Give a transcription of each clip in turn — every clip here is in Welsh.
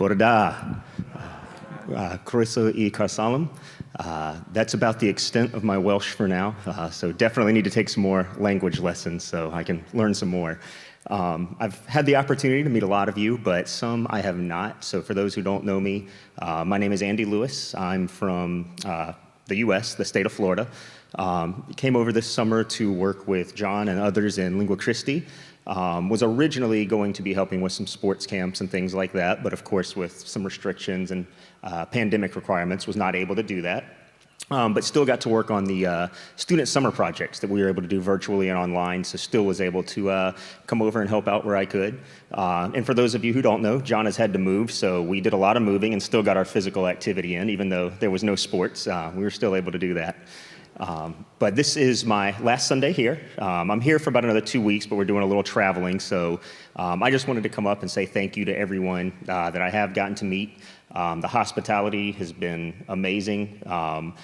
Bore da. Croeso i Caersalem. That's about the extent of my Welsh for now, so definitely need to take some more language lessons so I can learn some more. I've had the opportunity to meet a lot of you, but some I have not. So for those who don't know me, my name is Andy Lewis. I'm from the US, the state of Florida. Came over this summer to work with John and others in Lingua Christi. Was originally going to be helping with some sports camps and things like that, but of course with some restrictions and pandemic requirements, was not able to do that. But still got to work on the student summer projects that we were able to do virtually and online, so still was able to come over and help out where I could. And for those of you who don't know, John has had to move, so we did a lot of moving and still got our physical activity in, even though there was no sports. We were still able to do that. But this is my last Sunday here. I'm here for about another 2 weeks, but we're doing a little traveling, so I just wanted to come up and say thank you to everyone that I have gotten to meet. The hospitality has been amazing. I've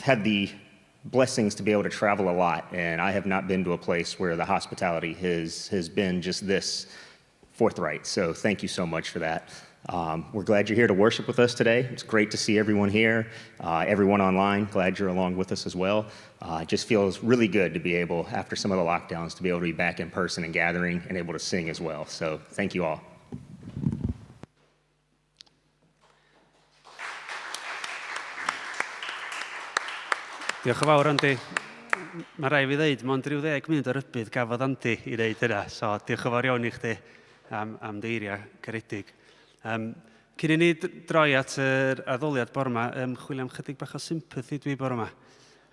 had the blessings to be able to travel a lot, and I have not been to a place where the hospitality has been just this forthright, so thank you so much for that. We're glad you're here to worship with us today. It's great to see everyone here, everyone online. Glad you're along with us as well. It just feels really good to be able, after some of the lockdowns, to be able to be back in person and gathering and able to sing as well. So thank you all. Diolch yn fawr, Andy. Mae rhaid fi ddeud, mond rhyw 10 munud o rybudd gafodd Andy i wneud hynna, so diolch yn fawr iawn i chdi am dy eiriau caredig. Cyn i ni droi at yr addoliad bore yma, chwilio am chydig bach o sympathy dwi bore yma,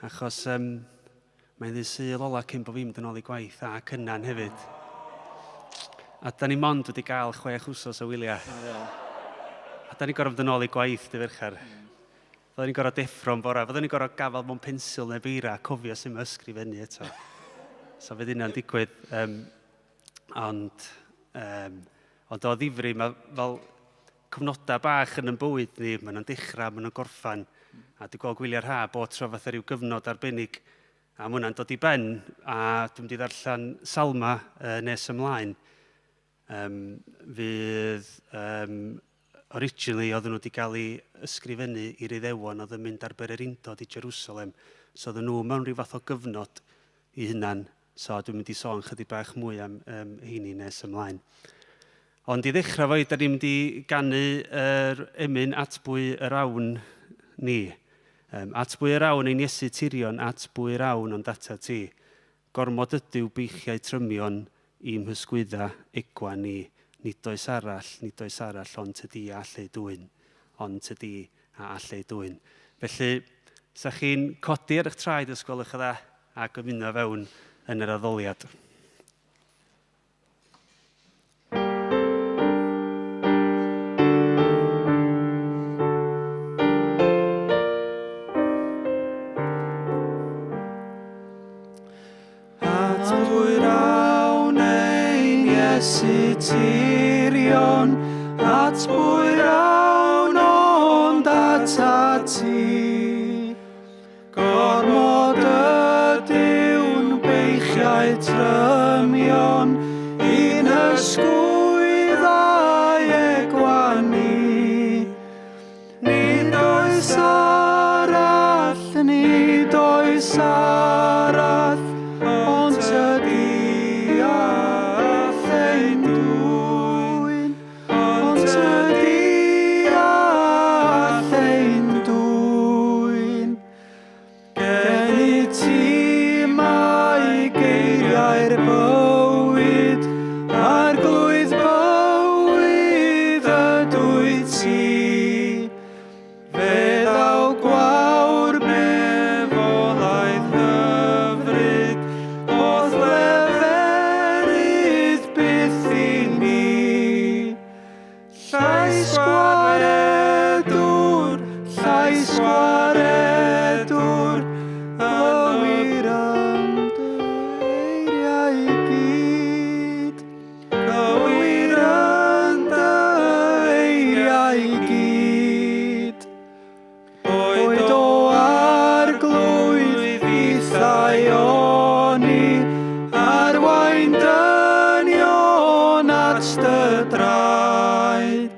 achos mae'n ddydd Sul ola cyn bod fi'n mynd yn ôl i gwaith a Cynan hefyd. A da ni mond wedi gael 6 wsos o wyliau. A da ni gorfod mynd yn ôl i gwaith dy Fercher. Fydden ni'n gorfod deffro'n bora. Fydden ni'n gorfod gafael mewn pensil neu beira a cofio sut mae ysgrifennu eto. So fydd hynna'n digwydd. Ond o ddifri, mae fel cyfnodau bach yn yn bywyd ni, maen nhw'n dechrau, maen nhw'n gorffan. A dwi'n gweld gwyliau'r ha bob tro fatha rhyw gyfnod arbennig. A mae hwnna'n dod i ben, a dwi'n mynd i ddarllen Salma nes ymlaen. Fydd, originally, oedden nhw wedi cael ei ysgrifennu i'r Iddewon oedd yn mynd ar bererindod i Jerusalem. So oedden nhw mewn rhyw fath o gyfnod i hunan. So dwi'n mynd i sôn chydig bach mwy am heini nes ymlaen. Ond i ddechrau fo, da ni'n mynd i ganu yr emyn At bwy yr awn ni. At bwy yr awn ein Iesu tirion, at bwy yr awn ond atat ti. Gormod ydyw beichiau trymion i'm hysgwydda egwan ni, nid oes arall, nid oes arall ond tydi a all ei dwyn, ond tydi a all ei dwyn. Felly, sa chi'n codi ar eich traed os gwelwch yn dda ac ymuno fewn yn yr addoliad. At bwy'r awn ein Iesu tirion, at bwy'r awn ond atat ti. Gormod ydyw'n beichiau trymion, i'n hysgwyddau egwan ni. Nid oes arall, nid oes arall, ond tydi all ein dwyn, ond tydi all ein dwyn. Gennyt ti mae geiriau'r bywyd, Arglwydd bywyd ydwyt ti. Fe ddaw gwawr nefolaidd hyfryd, o'th leferydd byth i ni. Llais gwaredwr, llais gwaredwr, gywir yn dy eiriau i gyd. Gywir yn dy eiriau i gyd. Boed o Arglwydd ithau oni, arwain dynion at dy draed.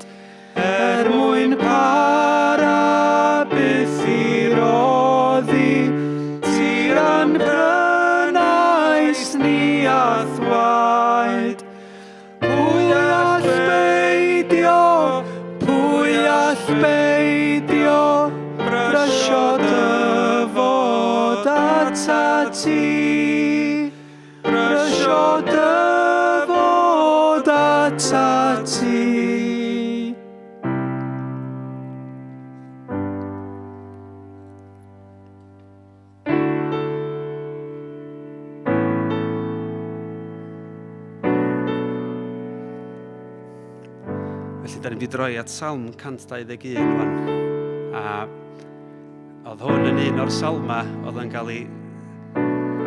Brysio dyfod atat ti. Brysio dyfod atat ti. Felly, da ni'n mynd i droi at Salm 121 wan. A oedd hwn yn un o'r salma oedd yn cael ei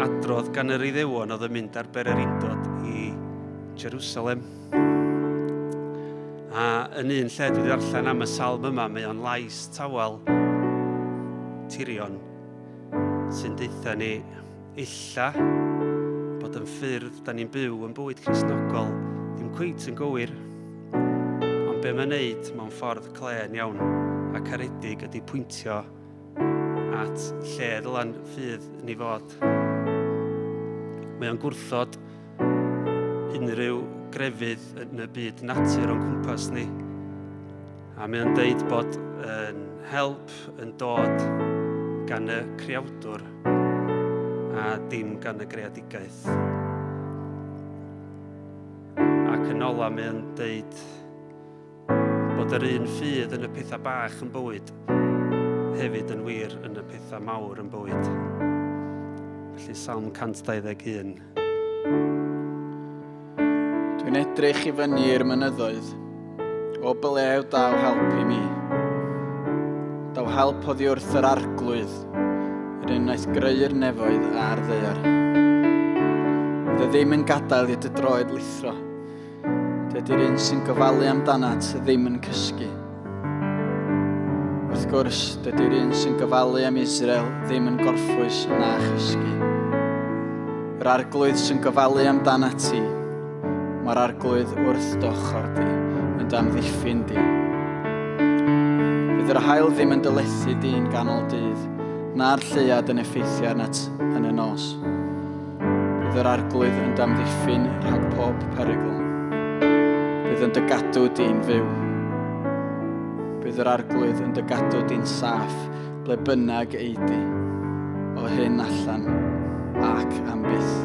adrodd gan yr Iddewon oedd yn mynd ar bererindod i Jerusalem. A yn un lle dwi wedi darllen am y salm yma, mae o'n lais tawel tirion sy'n deutha ni illa bod yn ffyrdd da ni'n byw yn bywyd Cristnogol ddim cweit yn gywir. Ond be mae'n neud mewn ffordd clên iawn a caredig ydy pwyntio at lle ddylan ffydd ni fod. Mae o'n gwrthod unrhyw grefydd yn y byd natur o'n cwmpas ni. A mae o'n deud bod yn help yn dod gan y creawdwr a dim gan y greadigaeth. Ac yn ola mae o'n deud bod yr un ffydd yn y pethau bach yn bywyd hefyd yn wir yn y pethau mawr yn bywyd. Felly Salm 121. Dwi'n edrych i fyny i'r mynyddoedd. O blew daw help i mi? Daw help oddi wrth yr arglwydd, yr un wnaeth greu'r nefoedd a'r ddaear. Fydd e ddim yn gadael i dy droed lithro. Dydy'r un sy'n gofalu amdanat ddim yn cysgu. Wrth gwrs, dydy'r un sy'n gofalu am Israel ddim yn gorffwys na chysgu. Yr arglwydd sy'n gofalu amdanat ti, mae'r arglwydd wrth dy ochr di, yn dy amddiffyn di. Fydd yr haul ddim yn dylethu di'n ganol dydd, na'r lleuad yn effeithio arnat yn y nos. Bydd yr Arglwydd yn dy amddiffyn rhag pob perygl. Bydd yn dy gadw di'n fyw. Bydd yr Arglwydd yn dy gadw di'n saff ble bynnag ei di, o hyn allan ac am byth.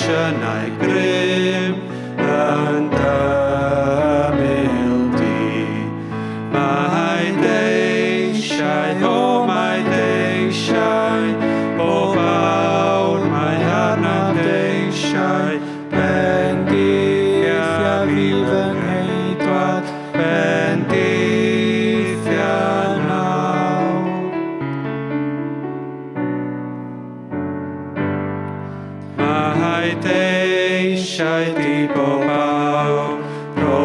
emosiynau grym yn dymil di. Mae deisiau, o mae deisiau, bob awr mae arnaf deisiau, bendithia fi fy ngheidwad, bendithia nawr. Mae deisiau di bob awr, rho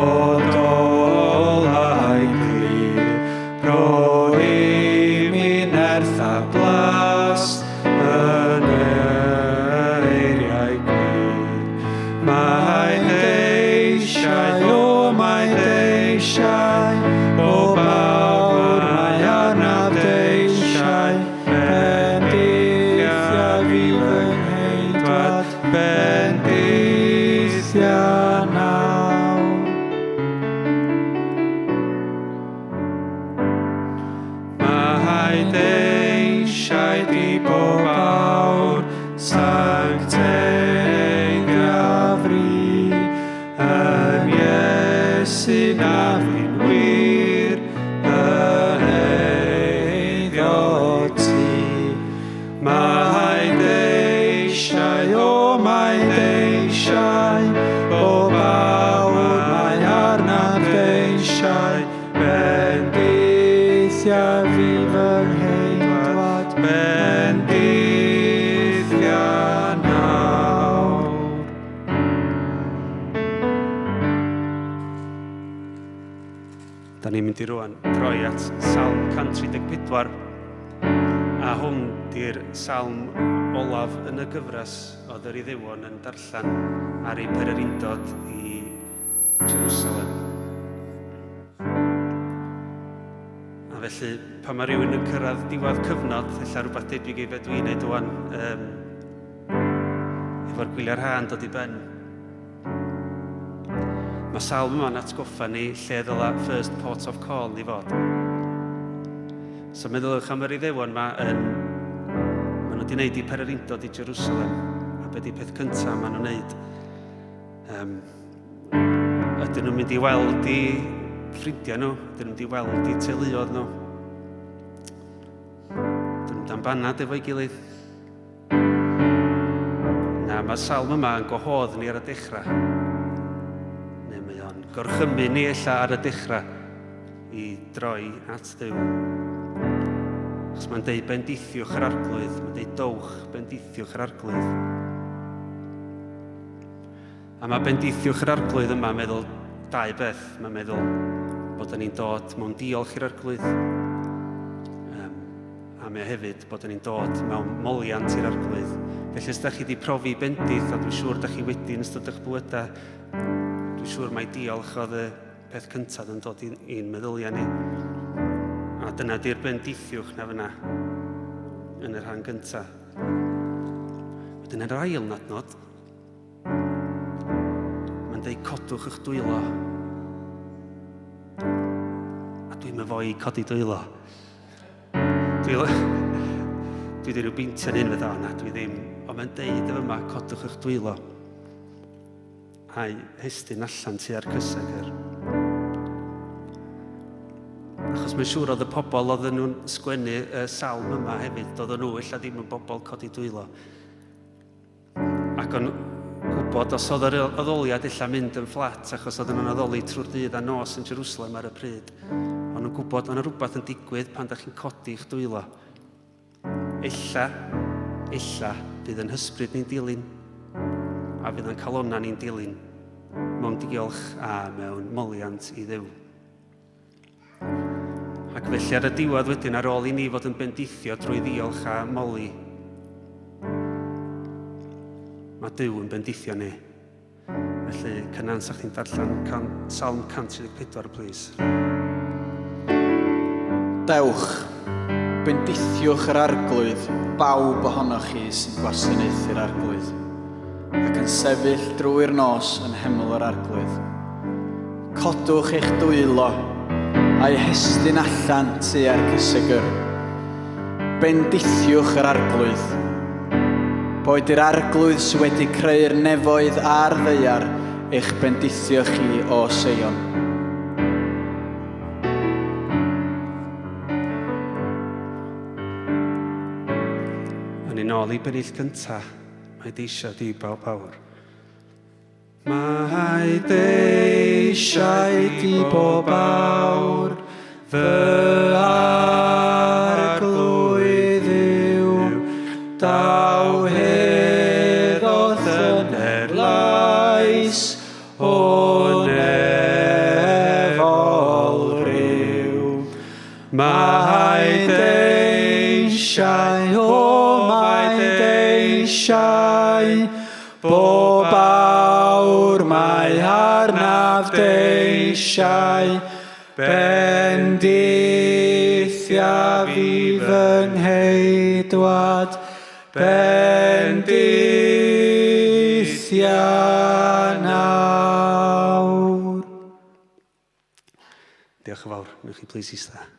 dolau glir, rho i mi nerth a blas yn eiriau gwir. Mae deisiau, o mae deisiau, bob awr mae arnaf deisiau, bendithia fi fy ngheidwad, bendithia nawr. Mae deisiau di bob awr, sancteiddia fri, yn Iesu na fi'n wir, yn eiddo ti. Mae deisiau, o mae deisiau, bob awr mae arnaf deisiau, bendithia fi fy ngheidwad, bendithia nawr. Da ni'n mynd i rwan droi at Salm 134, a hwn di'r salm olaf yn y gyfres oedd yr Iddewon yn darllen ar eu pererindod i Jerusalem. A felly, pan mae rhywun yn cyrraedd diwedd cyfnod, ella rhywbeth debyg i be dwi'n neud wan, efo'r gwyliau'r ha'n dod i ben, mae salm yma'n atgoffa ni lle ddyla first port of call ni fod. So meddyliwch am yr Iddewon yma yn... Maen nhw wedi gwneud i pererindod i Jerusalem. A be di peth cyntaf maen nhw'n wneud? Ydyn nhw'n mynd i weld i ffrindiau nhw? Ydyn nhw'n mynd i weld i teuluoedd nhw? Ydyn nhw'n mynd am banad efo'i gilydd? Na, mae salm yma yn gwahodd ni ar y dechrau. Neu mae o'n gorchymyn ni ella ar y dechrau i droi at Dduw. Achos mae'n deud bendithiwch yr arglwydd, mae'n deud dowch, bendithiwch yr arglwydd. A mae bendithiwch yr arglwydd yma yn meddwl dau beth. Mae'n meddwl bod ni'n dod mewn diolch i'r arglwydd. A mae hefyd bod ni'n dod mewn moliant i'r arglwydd. Felly os da chi wedi profi bendith, a dwi'n siŵr da chi wedi yn ystod eich bywydau, dwi'n siŵr mai diolch oedd y peth cyntaf yn dod i'n meddyliau ni. A dyna di'r bendithiwch na fyna yn y rhan gyntaf. Wedyn yr ail nadnod, mae'n dweud codwch eich dwylo. A dwi'n myfoi i codi dwylo. Dwi wedi rhyw beintio'n un fydda, na dwi ddim. Ond mae'n deud efo yma, codwch eich dwylo. A'i hestyn allan tua'r cysegr. Achos mae'n siŵr oedd y pobl oedd nhw'n sgwennu y salm yma hefyd, doedd nhw ella ddim yn bobl codi dwylo. Ac o'n gwybod os oedd yr addoliad ella mynd yn fflat, achos oedden nhw'n addoli trwy'r dydd a nos yn Jerusalem ar y pryd. O'n nhw'n gwybod o'n rhywbeth yn digwydd pan da chi'n codi eich dwylo. Ella, ella, fydd yn hysbryd ni'n dilyn, a fydd yn calonna ni'n dilyn, mewn diolch a mewn moliant i Dduw. Ac felly ar y diwedd wedyn, ar ôl i ni fod yn bendithio drwy ddiolch a moli, mae Duw yn bendithio ni. Felly, Cynan, sa chdi'n darllen Salm 134, please. Dewch, bendithiwch yr arglwydd, bawb ohonoch chi sy'n gwasanaethu'r arglwydd, ac yn sefyll drwy'r nos yn nheml yr arglwydd. Codwch eich dwylo, a'u hestyn allan tua'r cysegr. Bendithiwch yr arglwydd. Boed i'r Arglwydd sydd wedi creu'r nefoedd a'r ddaear eich bendithio chi o Seion. Yn un ôl i bennill gyntaf, mae deisio di bob awr. Mae deisiau di bob awr, fy arglwydd yw, daw heddwch yn erlais o nefol ryw. Mae deisiau, o mae deisiau, Bob awr mae arnaf deisiau, bendithia fi fy ngheidwad, bendithia nawr. Diolch yn fawr. Newch chi please eistedd.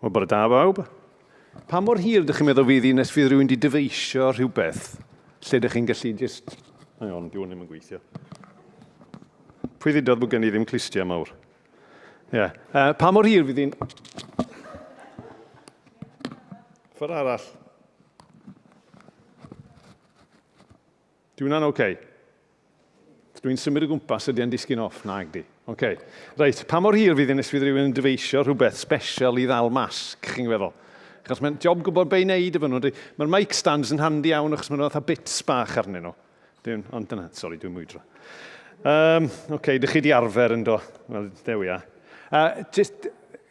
Wel, bore da bawb. Pa mor hir ydych chi'n meddwl fydd hi nes fydd rhywun wedi dyfeisio rhywbeth lle ydych chi'n gallu just... Hang on, di hwn ddim yn gweithio. Pwy ddudodd bod gen i ddim clustiau mawr? Ie. Yeah. Pa mor hir fydd hi'n... Ffordd arall. Di hwnna'n oce? Okay? Dwi'n symud o gwmpas, ydy e'n disgyn off? Na, di. Oce. Okay. Reit, pa mor hir fydd hi'n nes fydd rhywun yn dyfeisio rhywbeth special i ddal masg, chi'n feddwl? Achos mae'n job gwybod be i wneud efo nhw. Mae'r mic stands yn handi iawn achos maen nhw fatha bits bach arnyn nhw. Dwi'n, ond dyna, sori, dwi'n mwydro. Um, Oce, okay, dych chi di arfer yn do. Wel, there we are. Just,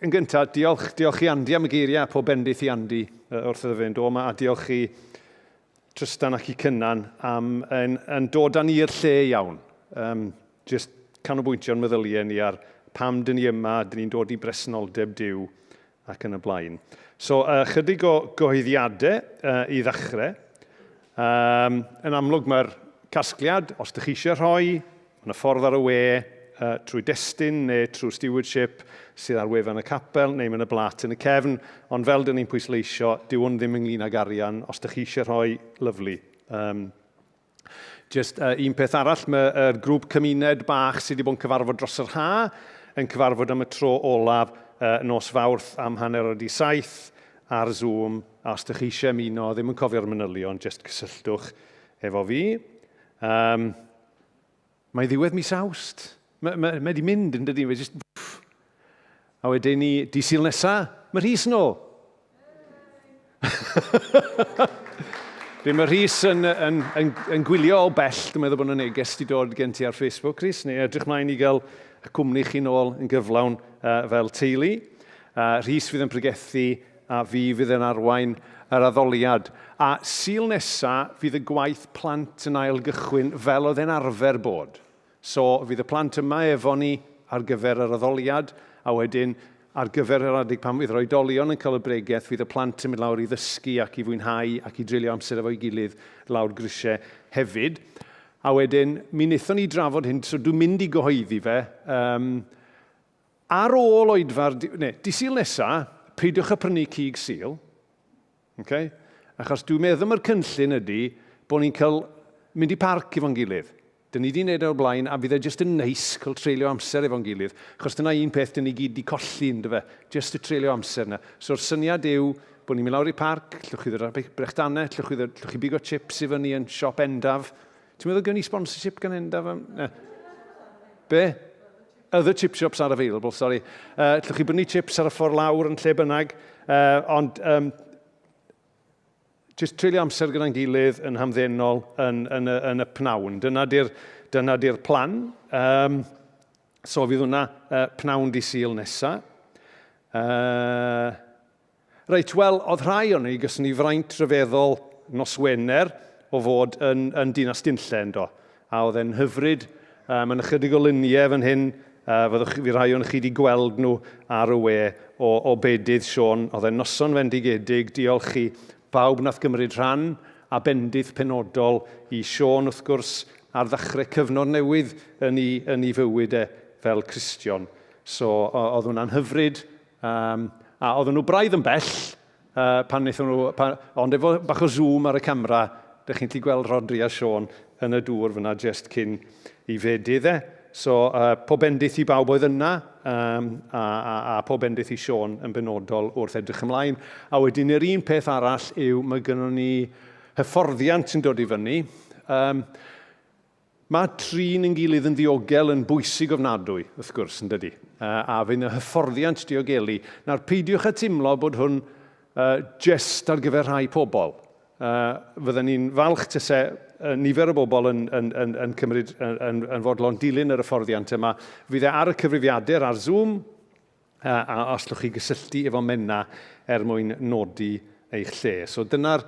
yn gyntaf, diolch, diolch i Andy am y geiriau, a pob bendith i Andy wrth iddo fe'n do yma, a diolch i Tristan ac i Cynan am yn, yn dod â ni i'r lle iawn. Um, just canolbwyntio'n meddyliau ni ar pam dyn ni yma, dyn ni'n dod i bresenoldeb Duw ac yn y blaen. So, chydig o gyhoeddiadau i ddechrau. Um, yn amlwg mae'r casgliad, os ydych chi eisiau rhoi, mae yna ffordd ar y we, trwy destun neu trwy stewardship sydd ar wefan y capel neu mae'n y blat yn y cefn, ond fel dyn ni'n pwysleisio, dyw hwn ddim ynglyn ag arian, os ydych chi eisiau rhoi, lyflu. Um, Just un peth arall, mae'r grŵp cymuned bach sydd wedi bod yn cyfarfod dros yr ha yn cyfarfod am y tro olaf nos Fawrth am 7:30 ar Zoom. A os ydych chi eisiau ymuno, ddim yn cofio'r manylion, just cysylltwch efo fi. Um, mae ddiwedd mis Awst. Mae, mae, mae wedi mynd yn dydy, mae just... A wedyn ni, di Sul nesa, mae Rhys nôl. Dwi'n mae Rhys yn, yn, yn, yn gwylio o bell, dwi'n meddwl bod yna neges wedi dod gen ti ar Facebook, Rhys. Neu edrych mlaen i gael y cwmni chi nôl yn gyflawn fel teulu. Rhys fydd yn pregethu a fi fydd yn arwain yr addoliad. A Sul nesa fydd y gwaith plant yn ail gychwyn fel oedd e'n arfer bod. So, fydd y plant yma efo ni ar gyfer yr addoliad, a wedyn ar gyfer yr adeg pan fydd yr oedolion yn cael y bregeth, fydd y plant yn mynd lawr i ddysgu ac i fwynhau ac i dreulio amser efo'i gilydd lawr grisiau hefyd. A wedyn, mi wnaethon ni drafod hyn, so dwi'n mynd i gyhoeddi fe. Um, ar ôl oedfa'r, ne, di Sul nesa, peidiwch â prynu cig Sul, Okay? Achos dwi'n meddwl mae'r cynllun ydy bod ni'n cael mynd i parc efo'n gilydd. Dyn ni wedi gwneud e o'r blaen, a fydd e jyst yn neis cael treulio amser efo'n gilydd. Achos dyna un peth dyn ni gyd wedi colli, ynddo fe? Jyst y treulio amser yna. So'r syniad yw bod ni'n mynd lawr i parc, llwch chi ddod â brechdanau, llwch chi, ddod, llwch chi bigo chips i fyny yn siop Endaf. Ti'n meddwl gen i sponsorship gan Endaf? Am... Na. Be? Other chip shops are available, sorry. Llwch chi brynu chips ar y ffordd lawr yn lle bynnag, ond um, just treulio amser gyda'n gilydd yn hamddenol yn, yn, y, yn y pnawn. Dyna di'r dyna di plan. Um, so fydd hwnna pnawn di Sul nesa. Reit, wel, oedd rhai o'n ni, gyson ni fraint rhyfeddol nos Wener o fod yn, yn Dinas Dinlle, yndo. A oedd e'n hyfryd. Mae yna chydig o luniau fan hyn. Fyddwch chi, rhai o'n chi wedi gweld nhw ar y we o, o bedydd Siôn. Oedd e'n noson fendigedig, diolch i bawb nath gymryd rhan, a bendith penodol i Siôn wrth gwrs ar ddechrau cyfnod newydd yn ei, yn ei fywyd e fel Cristion. So oedd hwnna'n hyfryd, um, a oedden nhw braidd yn bell, uh, pan wnaethon nhw, pan, ond efo bach o zoom ar y camera, dych chi'n gallu gweld Rhodri a Siôn yn y dŵr fyna just cyn i fedydd e. So, uh, pob bendith i bawb oedd yna, um, a, a, a pob bendith i Siôn yn benodol wrth edrych ymlaen. A wedyn yr un peth arall yw mae gynnon ni hyfforddiant sy'n dod i fyny. Um, Mae trin yn gilydd yn ddiogel yn bwysig ofnadwy, wrth gwrs, yn dydy? A fydd yna hyfforddiant diogelu. Nawr, peidiwch â teimlo bod hwn uh, just ar gyfer rhai pobl. Uh, fydden ni'n falch tase nifer o bobl yn, yn, yn, yn cymryd, yn, yn, yn fodlon dilyn yr hyfforddiant yma. Fydd e ar y cyfrifiadur ar Zoom, a, a os llwch chi gysylltu efo Menna er mwyn nodi eich lle. So dyna'r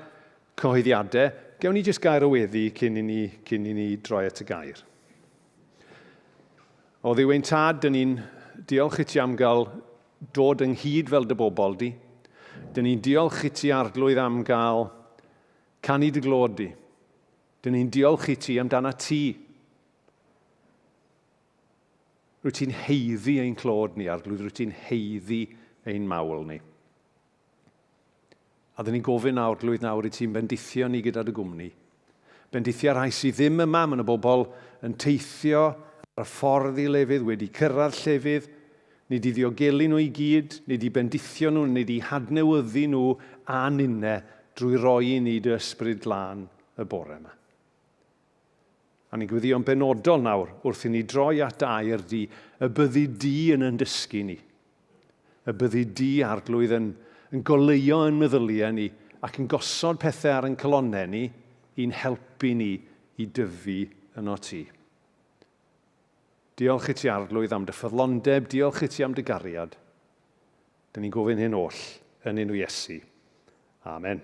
cyhoeddiadau. Gewn ni jyst gair o weddi cyn i ni, cyn i ni droi at y gair. O Dduw ein tad, dyn ni'n diolch i ti am gael dod ynghyd fel dy bobl di. Dyn ni'n diolch i ti arglwydd am gael canu dy glod di. Dyn ni'n diolch i ti amdana ti. Rwyt ti'n haeddu ein clod ni, Arglwydd, rwyt ti'n haeddu ein mawl ni. A dyn ni'n gofyn nawr, Arglwydd, nawr i ti'n bendithio ni gyda dy gwmni. Bendithio rhai sydd ddim yma, mae yna bobl yn teithio ar y ffordd i lefydd, wedi cyrraedd llefydd, nid i ddiogelu nhw i gyd, nid i bendithio nhw, nid i hadnewyddu nhw a ninne drwy roi i ni dy ysbryd glân y bore yma. A ni'n gweddïo'n benodol nawr wrth i ni droi at air di, y byddi di yn yn dysgu ni. Y byddi di, Arglwydd, yn, yn goleuo yn meddyliau ni ac yn gosod pethau ar yn calonnau ni i'n helpu ni i dyfu yno ti. Diolch i ti, Arglwydd, am dy ffyddlondeb, diolch i ti am dy gariad. Dyn ni'n gofyn hyn oll yn enw Iesu. Amen.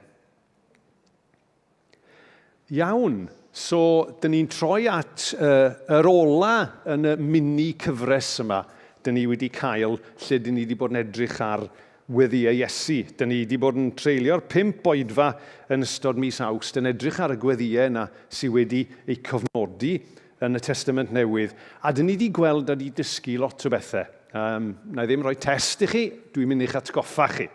Iawn, so dyn ni'n troi at uh, yr ola yn y mini cyfres yma dyn ni wedi cael lle dyn ni wedi bod yn edrych ar weddïau Iesu. Dyn ni wedi bod yn treulio'r pump oedfa yn ystod mis Awst yn edrych ar y gweddïau yna sydd wedi eu cofnodi yn y Testament Newydd, a dyn ni wedi gweld a wedi dysgu lot o bethau. Um, na i ddim rhoi test i chi, dwi'n mynd i'ch atgoffa chi.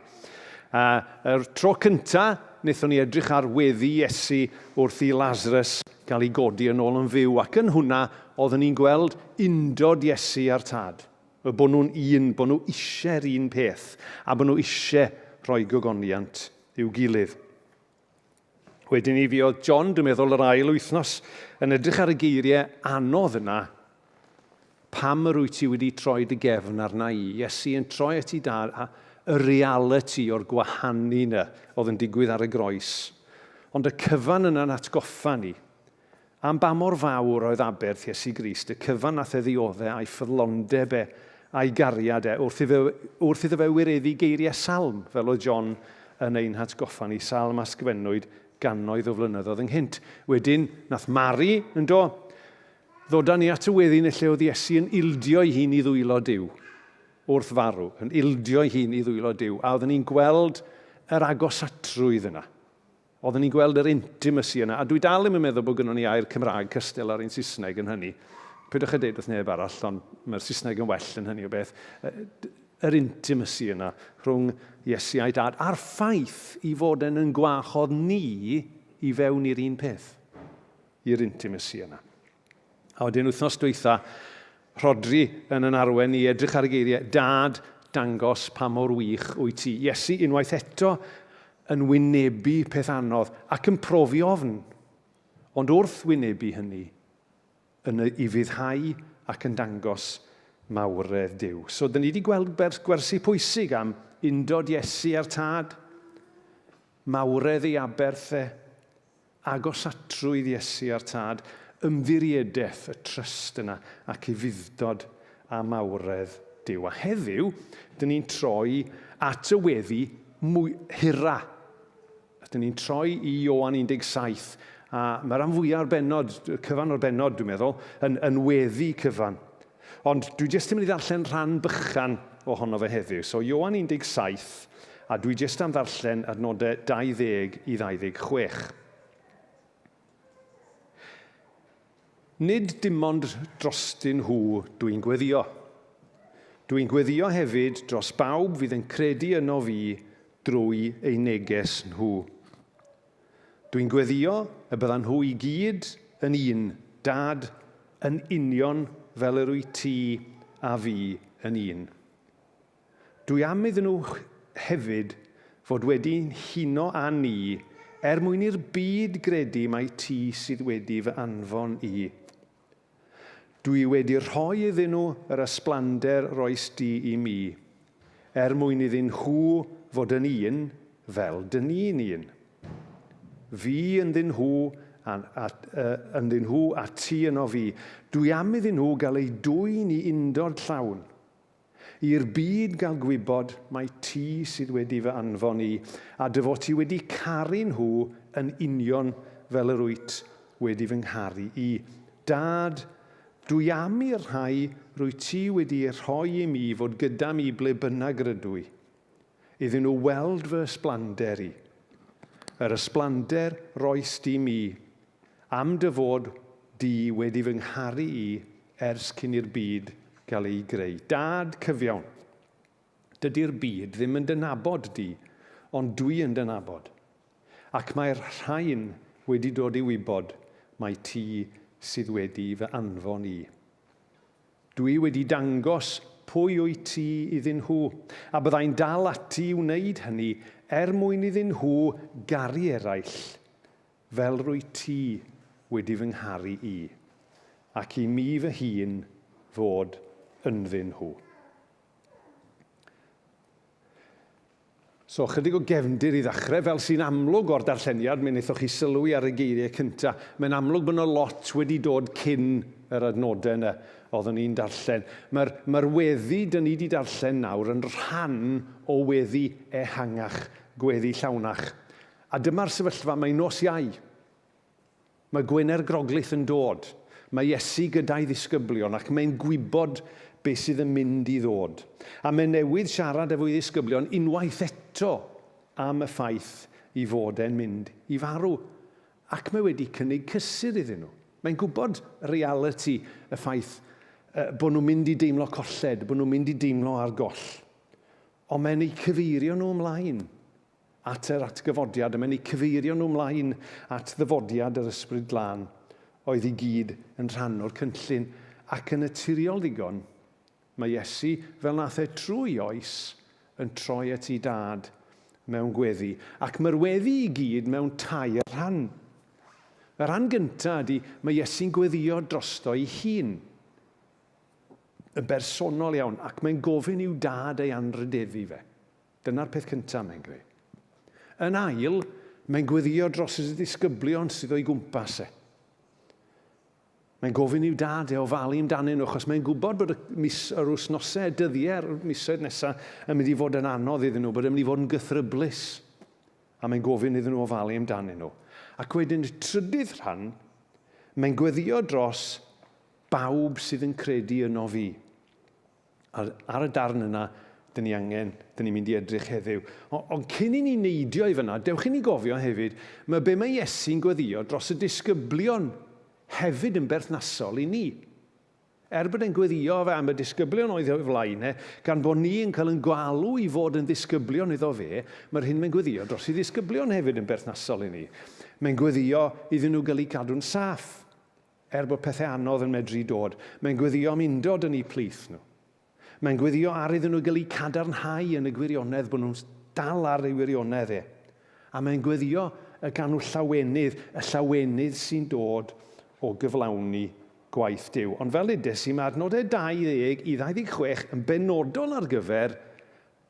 Yr tro cynta, wnaethon ni edrych ar weddi Iesu wrth i Lazarus gael ei godi yn ôl yn fyw, ac yn hwnna oeddwn ni'n gweld undod Iesu a'r Tad. Y bod nhw'n un, bod nhw eisiau'r un peth, a bod nhw eisiau rhoi gogoniant i'w gilydd. Wedyn ni fuodd John, dwi'n meddwl, yr ail wythnos yn edrych ar y geiriau anodd yna. Pam yr wyt ti wedi troi dy gefn arna i? Iesu yn troi at ei dad a y reality o'r gwahanu yna oedd yn digwydd ar y groes. Ond y cyfan yna'n atgoffa ni Am ba mor fawr oedd aberth Iesu Grist, y cyfan nath e ddiodde a'i ffyddlondeb e, a'i gariad e, wrth iddo, wrth iddo fe wireddu geiriau salm, fel oedd John yn ein hatgoffa ni, salm a sgfennwyd gannoedd o flynyddoedd ynghynt. Wedyn, nath Mari, yn do, ddod â ni at y weddi yn y lle oedd Iesu yn ildio ei hun i ddwylo Duw wrth farw, yn ildio ei hun i ddwylo Duw, a oedden ni'n gweld yr agosatrwydd yna. Oedden ni'n gweld yr intimacy yna, a dwi dal ddim yn meddwl bod gynnon ni air Cymraeg cystal â'r un Saesneg yn hynny. Peidiwch â deud wrth neb arall, ond mae'r Saesneg yn well yn hynny o beth. Yr intimacy yna rhwng Iesu a'i dad, a'r ffaith i fod yn yn gwahodd ni i fewn i'r un peth, i'r intimacy yna. A wedyn wythnos dwytha, Rhodri yn yn arwen i edrych ar y geiriau, Dad, dangos pa mor wych wyt ti. Iesu unwaith eto yn wynebu peth anodd ac yn profi ofn. Ond wrth wynebu hynny, yn ei ufuddhau ac yn dangos mawredd Duw. So, dyn ni wedi gweld gwersi pwysig am undod Iesu a'r Tad, mawredd ei aberth e, Agosatrwydd Iesu a'r Tad, ymddiriedaeth, y trust yna, ac ufudd-dod a mawredd Duw. A heddiw, dyn ni'n troi at y weddi mwy hira. Dyn ni'n troi i Ioan 17, a mae rhan fwyaf o'r bennod, cyfan o'r bennod, dwi'n meddwl, yn, yn weddi cyfan. Ond dwi jyst yn mynd i ddarllen rhan bychan ohono fe heddiw. So Ioan 17, a dwi jyst am ddarllen adnodau 20 i 26. Nid dim ond drostyn nhw dwi'n gweddïo. Dwi'n gweddïo hefyd dros bawb fydd yn credu yno fi drwy eu neges nhw. Dwi'n gweddïo y byddan nhw i gyd yn un, Dad, yn union fel yr wyt ti a fi yn un. Dwi am iddyn nhw hefyd fod wedi'n huno â ni er mwyn i'r byd gredu mai ti sydd wedi fy anfon i. Dwi wedi rhoi iddyn nhw yr ysblander roes di i mi, er mwyn iddyn nhw fod yn un fel dyn ni'n un. Fi ynddyn nhw a, a, uh, ynddyn nhw a ti yno fi. Dwi am iddyn nhw gael eu dwyn i undod llawn. I'r byd gael gwybod mai ti sydd wedi fy anfon i, a dy fod ti wedi caru nhw yn union fel yr wyt wedi fy ngharu i. Dad, dw i am i'r rhai rwyt ti wedi eu rhoi i mi fod gyda mi ble bynnag rydw i, iddyn nhw weld fy ysblander i. Yr ysblander roes di mi, Am dy fod di wedi fy ngharu i ers cyn i'r byd gael ei greu. Dad cyfiawn, dydy'r byd ddim yn dy nabod di, ond dwi yn dy nabod. Ac mae'r rhain wedi dod i wybod mai ti sydd wedi fy anfon i. Dwi wedi dangos pwy wyt ti iddyn nhw, a byddai'n dal ati i wneud hynny er mwyn iddyn nhw garu eraill Fel rwyt ti wedi fy ngharu i, ac i mi fy hun fod ynddyn nhw. So, chydig o gefndir i ddechrau, fel sy'n amlwg o'r darlleniad, mi wnaethoch chi sylwi ar y geiriau cyntaf. Mae'n amlwg bod yna lot wedi dod cyn yr adnodau yna oeddwn ni'n darllen. Mae'r mae weddi dyn ni wedi darllen nawr yn rhan o weddi ehangach, gweddi llawnach. A dyma'r sefyllfa, mae nos Iau. Mae Gwener Groglith yn dod. Mae Iesu gyda'i ddisgyblion ac mae'n gwybod beth sydd yn mynd i ddod. A mae newydd siarad efo'i ddisgyblion unwaith eto am y ffaith i fod e'n mynd i farw. Ac mae wedi cynnig cysur iddyn nhw. Mae'n gwybod realiti y ffaith bod nhw'n mynd i deimlo colled, bod nhw'n mynd i deimlo ar goll. Ond mae'n eu cyfeirio nhw ymlaen at yr atgyfodiad, a mae'n eu cyfeirio nhw ymlaen at ddyfodiad yr Ysbryd Glân, oedd i gyd yn rhan o'r cynllun, ac yn naturiol ddigon, mae Iesu, fel nath e trwy oes, yn troi at ei dad mewn gweddi, ac mae'r weddi i gyd mewn tair rhan. Y rhan gyntaf ydy, mae Iesu'n gweddio drosto ei hun, yn bersonol iawn, ac mae'n gofyn i'w dad ei anrhydeddu fe. Dyna'r peth cyntaf mae'n gwneud. Yn ail, mae'n gweddïo dros y disgyblion sydd o'i gwmpas e. Mae'n gofyn i'w dad e ofalu amdanyn nhw, achos mae'n gwybod bod y mis, yr wythnosau, y dyddiau, yr misoedd nesaf yn mynd i fod yn anodd iddyn nhw, bod yn mynd i fod yn gythryblus. A mae'n gofyn iddyn nhw ofalu amdanyn nhw. Ac wedyn y trydydd rhan, mae'n gweddio dros bawb sydd yn credu yno fi. Ar, ar y darn yna, dyn ni angen, dyn ni'n mynd i edrych heddiw. Ond cyn i ni neidio i fyna, dewch i ni gofio hefyd, mae be mae Iesu'n gweddio dros y disgyblion hefyd yn berthnasol i ni. Er bod e'n gweddio fe am y disgyblion oedd o'i flaen e, gan bod ni yn cael yn gwalw i fod yn ddisgyblion iddo fe, mae'r hyn mae'n gweddio dros i ddisgyblion hefyd yn berthnasol i ni. Mae'n gweddio iddyn nhw gael eu cadw'n saff. Er bod pethau anodd yn medru dod, mae'n gweddïo am undod yn eu plith nhw. Mae'n gweddïo ar iddyn nhw gael eu cadarnhau yn y gwirionedd, bod nhw'n dal ar ei wirionedd e. A mae'n gweddïo y ganw llawenydd, y llawenydd sy'n dod o gyflawni gwaith Duw. Ond fel ddudes i, mae adnodau 20 i 26 yn benodol ar gyfer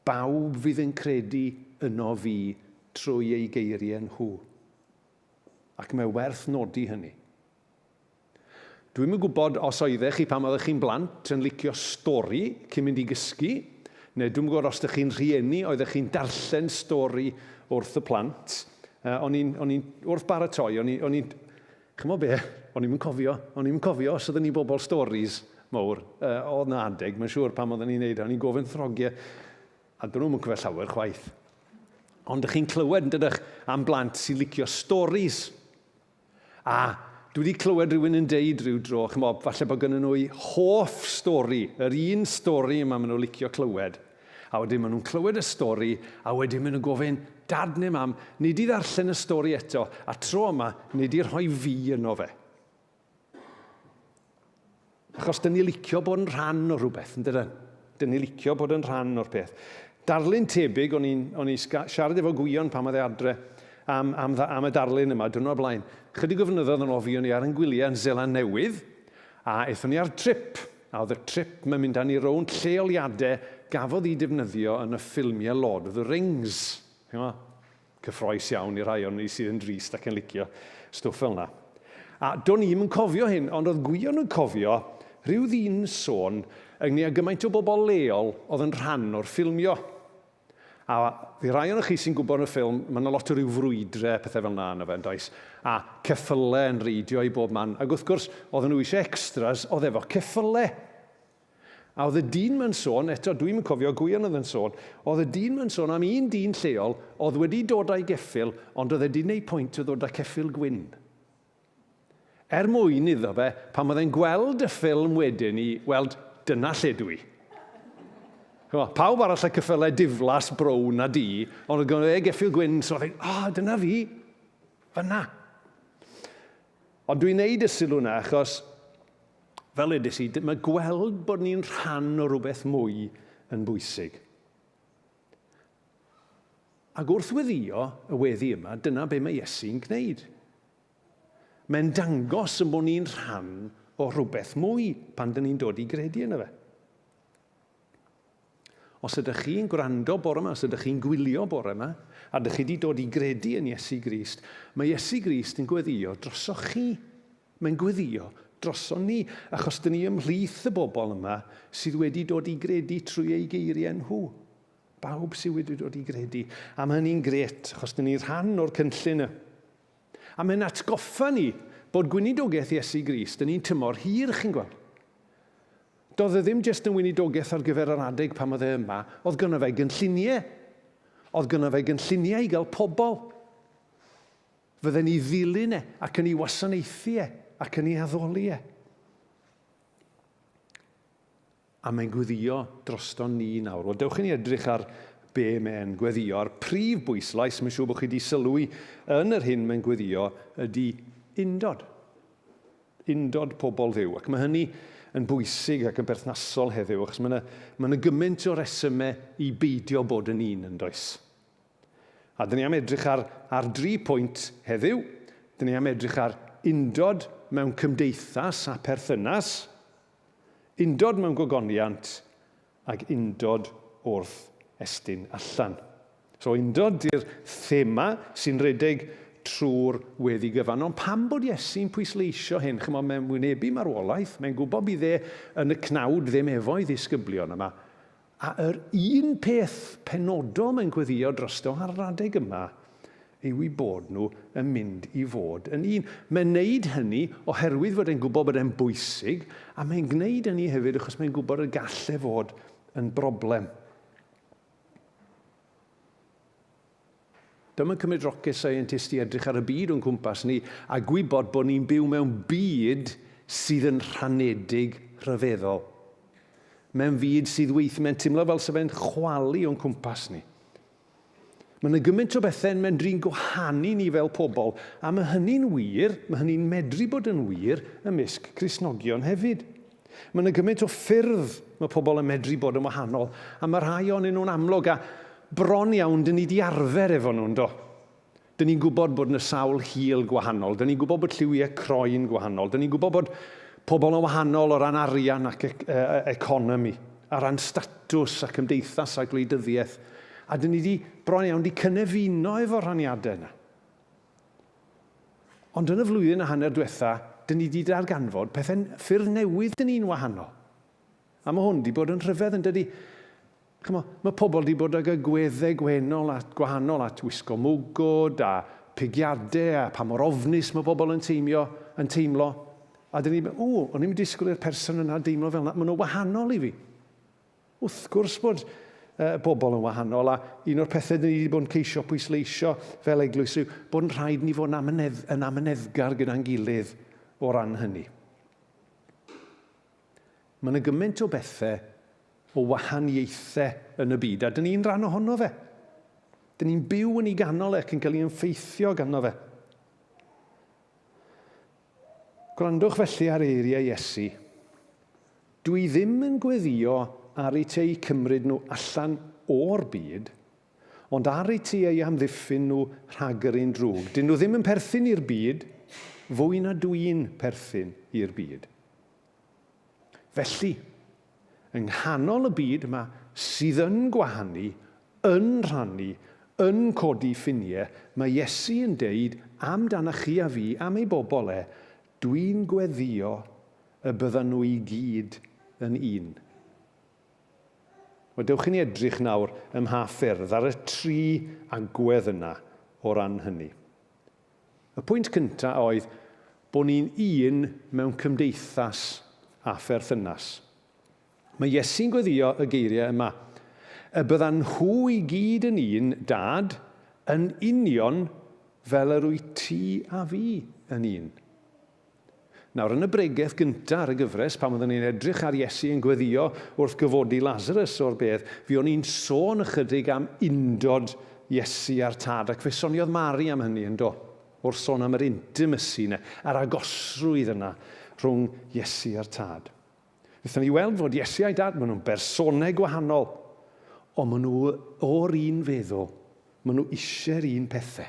bawb fydd yn credu yno fi trwy eu geiriau nhw. Ac mae werth nodi hynny. Dwi'm yn gwybod os oeddech chi pan oeddech chi'n blant yn licio stori cyn mynd i gysgu, neu dwi'm yn gwybod os ydych chi'n rhieni oeddech chi'n darllen stori wrth y plant. Uh, o'n i'n, o'n i'n, wrth baratoi, o'n i'n, o'n i'n, chymod be, o'n i'n cofio, o'n i'n cofio os oeddwn ni'n bobl stories. mawr. Uh, oedd na adeg, mae'n siŵr, pan oedden ni'n neud, o'n i'n gofyn throgiau, a dyn nhw'n cofio llawer chwaith. Ond ydych chi'n clywed, yn dydych, am blant sy'n licio stories. A dwi wedi clywed rhywun yn deud rhyw dro, chymod, falle bod gynnu nhw eu hoff stori, yr un stori yma maen nhw'n licio clywed. A wedyn maen nhw'n clywed y stori, a wedyn maen nhw'n gofyn, dad neu mam, nid i ddarllen y stori eto, a tro yma, nid i rhoi fi yno fe. Achos dyn ni licio bod yn rhan o rhywbeth, yn dydyn? Dyn ni licio bod yn rhan o'r peth. Darlun tebyg, o'n i'n o'n i siarad efo Gwion pan oedd e adre am, am, am y darlun yma, dwrnod blaen. Chydig o flynyddoedd yn ôl fuon ni ar yn gwyliau yn Zeland Newydd, a aethon ni ar trip. A oedd y trip mae'n mynd â ni rownd lleoliadau gafodd ei defnyddio yn y ffilmiau Lord of the Rings. Cyffroes iawn i rhai o'n ni sydd yn drist ac yn licio stwff fel 'na. A do'n i'm yn cofio hyn, ond oedd Gwion yn cofio rhyw ddyn sôn ynglŷn â gymaint o bobl leol oedd yn rhan o'r ffilmio. A i rai ohonoch chi sy'n gwybod yn y ffilm, mae yna lot o ryw frwydre, pethau fel 'na yno fe, yn does? A ceffylau yn reidio i bob man. Ac wrth gwrs, oedden nhw eisiau extras oedd efo ceffylau. A oedd y dyn ma'n sôn, eto dwi'm yn cofio, Gwion oedd yn sôn, oedd y dyn ma'n sôn am un dyn lleol oedd wedi dod â'i geffyl, ond oedd e 'di neud pwynt o ddod â ceffyl gwyn. Er mwyn iddo fe, pan oedd e'n gweld y ffilm wedyn i weld, dyna lle dwi. Ch'mo', pawb arall â ceffylau diflas, brown a du, ond oedd gynno fe geffyl gwyn, so oedd e'n, ah, dyna fi, fyna. Ond dwi'n neud y sylw 'na achos Fel edes i, mae gweld bod ni'n rhan o rhywbeth mwy yn bwysig. Ac wrth weddio y weddi yma, dyna be mae Iesu'n gwneud. Mae'n dangos yn bod ni'n rhan o rhywbeth mwy pan dyn ni'n dod i gredu yno fe. Os ydych chi'n gwrando bore yma, os ydych chi'n gwylio bore yma, a ydych chi wedi dod i gredu yn Iesu Grist, mae Iesu Grist yn gweddio drosoch chi. Mae'n gweddio droson ni, achos dyn ni ymhlith y bobl yma sydd wedi dod i gredu trwy eu geiriau nhw. Bawb sydd wedi dod i gredu. A mae hynny'n gret, achos dyn ni'n rhan o'r cynllun y. A mae'n atgoffa ni bod gweinidogaeth Iesu Grist yn un tymor hir, chi'n gweld. Doedd e ddim jyst yn weinidogaeth ar gyfer yr adeg pan oedd e yma, oedd gynno fe gynlluniau. Oedd gynno fe gynlluniau i gael pobl. Fydden ni ddilyn e ac yn ei wasanaethu e ac yn ei addoli e. A mae'n gweddio droston ni nawr. Wel, dewch i ni edrych ar be mae'n gweddio. A'r prif bwyslais, mae'n siŵr bod chi wedi sylwi yn yr hyn mae'n gweddio, ydy undod. Undod pobl Dduw. Ac mae hynny yn bwysig ac yn berthnasol heddiw, achos mae yna, mae yna gymaint o resymau i beidio bod yn un, yn does? A dyn ni am edrych ar, ar dri pwynt heddiw. Dyn ni am edrych ar undod mewn cymdeithas a perthynas, undod mewn gogoniant, ac undod wrth estyn allan. So undod di'r thema sy'n rhedeg trwy'r weddi gyfan. Ond pam bod Iesu'n pwysleisio hyn? Chymod, mae'n wynebu marwolaeth, mae'n gwybod bydd e yn y cnawd ddim efo'i ddisgyblion yma. A yr un peth penodol mae'n gweddio drosto ar yr adeg yma yw eu bod nhw yn mynd i fod yn un. Mae'n neud hynny oherwydd fod e'n gwybod bod e'n bwysig, a mae'n gwneud hynny hefyd achos mae'n gwybod y gall e fod yn broblem. Dyma'n cymryd rocket scientist i edrych ar y byd o'n cwmpas ni a gwybod bod ni'n byw mewn byd sydd yn rhanedig rhyfeddol. Mewn fyd sydd weith, mae'n teimlo fel sef e'n chwalu o'n cwmpas ni. Mae yna gymaint o bethau'n medru'n gwahanu ni fel pobl, a mae hynny'n wir, mae hynny'n medru bod yn wir ymysg Cristnogion hefyd. Mae yna gymaint o ffyrdd mae pobl yn medru bod yn wahanol, a mae rhai ohonyn nhw'n amlwg, a bron iawn dyn ni di arfer efo nhw, yndo? Dyn ni'n gwybod bod yna sawl hil gwahanol, dyn ni'n gwybod bod lliwiau croen gwahanol, dyn ni'n gwybod bod pobl yn wahanol o ran arian ac e e economi, ar ran statws a cymdeithas a gwleidyddiaeth. A dyn ni wedi bron iawn wedi cynefino efo'r rhaniadau yna. Ond yn y flwyddyn a hanner diwetha, dyn ni wedi darganfod pethau ffyrdd newydd dyn ni'n wahanol. A mae hwn wedi bod yn rhyfedd yn dydy. Ch'mo', mae pobl wedi bod ag agweddau gwenol at, gwahanol at wisgo mwgwd a pigiadau a pa mor ofnus mae pobl yn teimio, yn teimlo. A dyn ni, o, o'n i'n disgwyl i'r person yna deimlo fel yna. Maen nhw wahanol i fi. Wrth gwrs bod uh, bobl yn wahanol, a un o'r pethau dyn ni wedi bod yn ceisio pwysleisio fel eglwys yw bod yn rhaid ni fod yn, amynedd, yn amyneddgar gyda'n gilydd o ran hynny. Mae yna gymaint o bethau o wahaniaethau yn y byd, a dyn ni'n rhan ohono fe. Dyn ni'n byw yn ei ganol e ac yn cael ei ymffeithio ganddo fe. Gwrandwch felly ar eiriau Iesu. Dw i ddim yn gweddïo ar i ti eu cymryd nhw allan o'r byd, ond ar i ti eu hamddiffyn nhw rhag yr un drwg. Dyn nhw ddim yn perthyn i'r byd, fwy na dw i'n perthyn i'r byd. Felly, yng nghanol y byd yma sydd yn gwahanu, yn rhannu, yn codi ffiniau, mae Iesu yn deud amdanach chi a fi, am ei bobl e, Dwi'n gweddïo y byddan nhw i gyd yn un. Wel, dewch i ni edrych nawr ym mha ffyrdd ar y tri agwedd yna o ran hynny. Y pwynt cyntaf oedd bod ni'n un mewn cymdeithas a pherthynas. Mae Iesu'n gweddïo y geiriau yma, Y byddan nhw i gyd yn un, Dad, yn union fel yr wyt ti a fi yn un. Nawr, yn y bregeth gyntaf ar y gyfres, pan oeddwn ni'n edrych ar Iesu yn gweddïo wrth gyfodi Lazarus o'r bedd, fuon ni'n sôn ychydig am undod Iesu a'r Tad, ac fe soniodd Mari am hynny, yn do? Wrth sôn am yr intimacy yna, yr agosrwydd yna rhwng Iesu a'r Tad. Wnaethon ni weld fod Iesu a'i Dad, maen nhw'n bersonau gwahanol, ond maen nhw o'r un feddwl, maen nhw eisiau'r un pethau,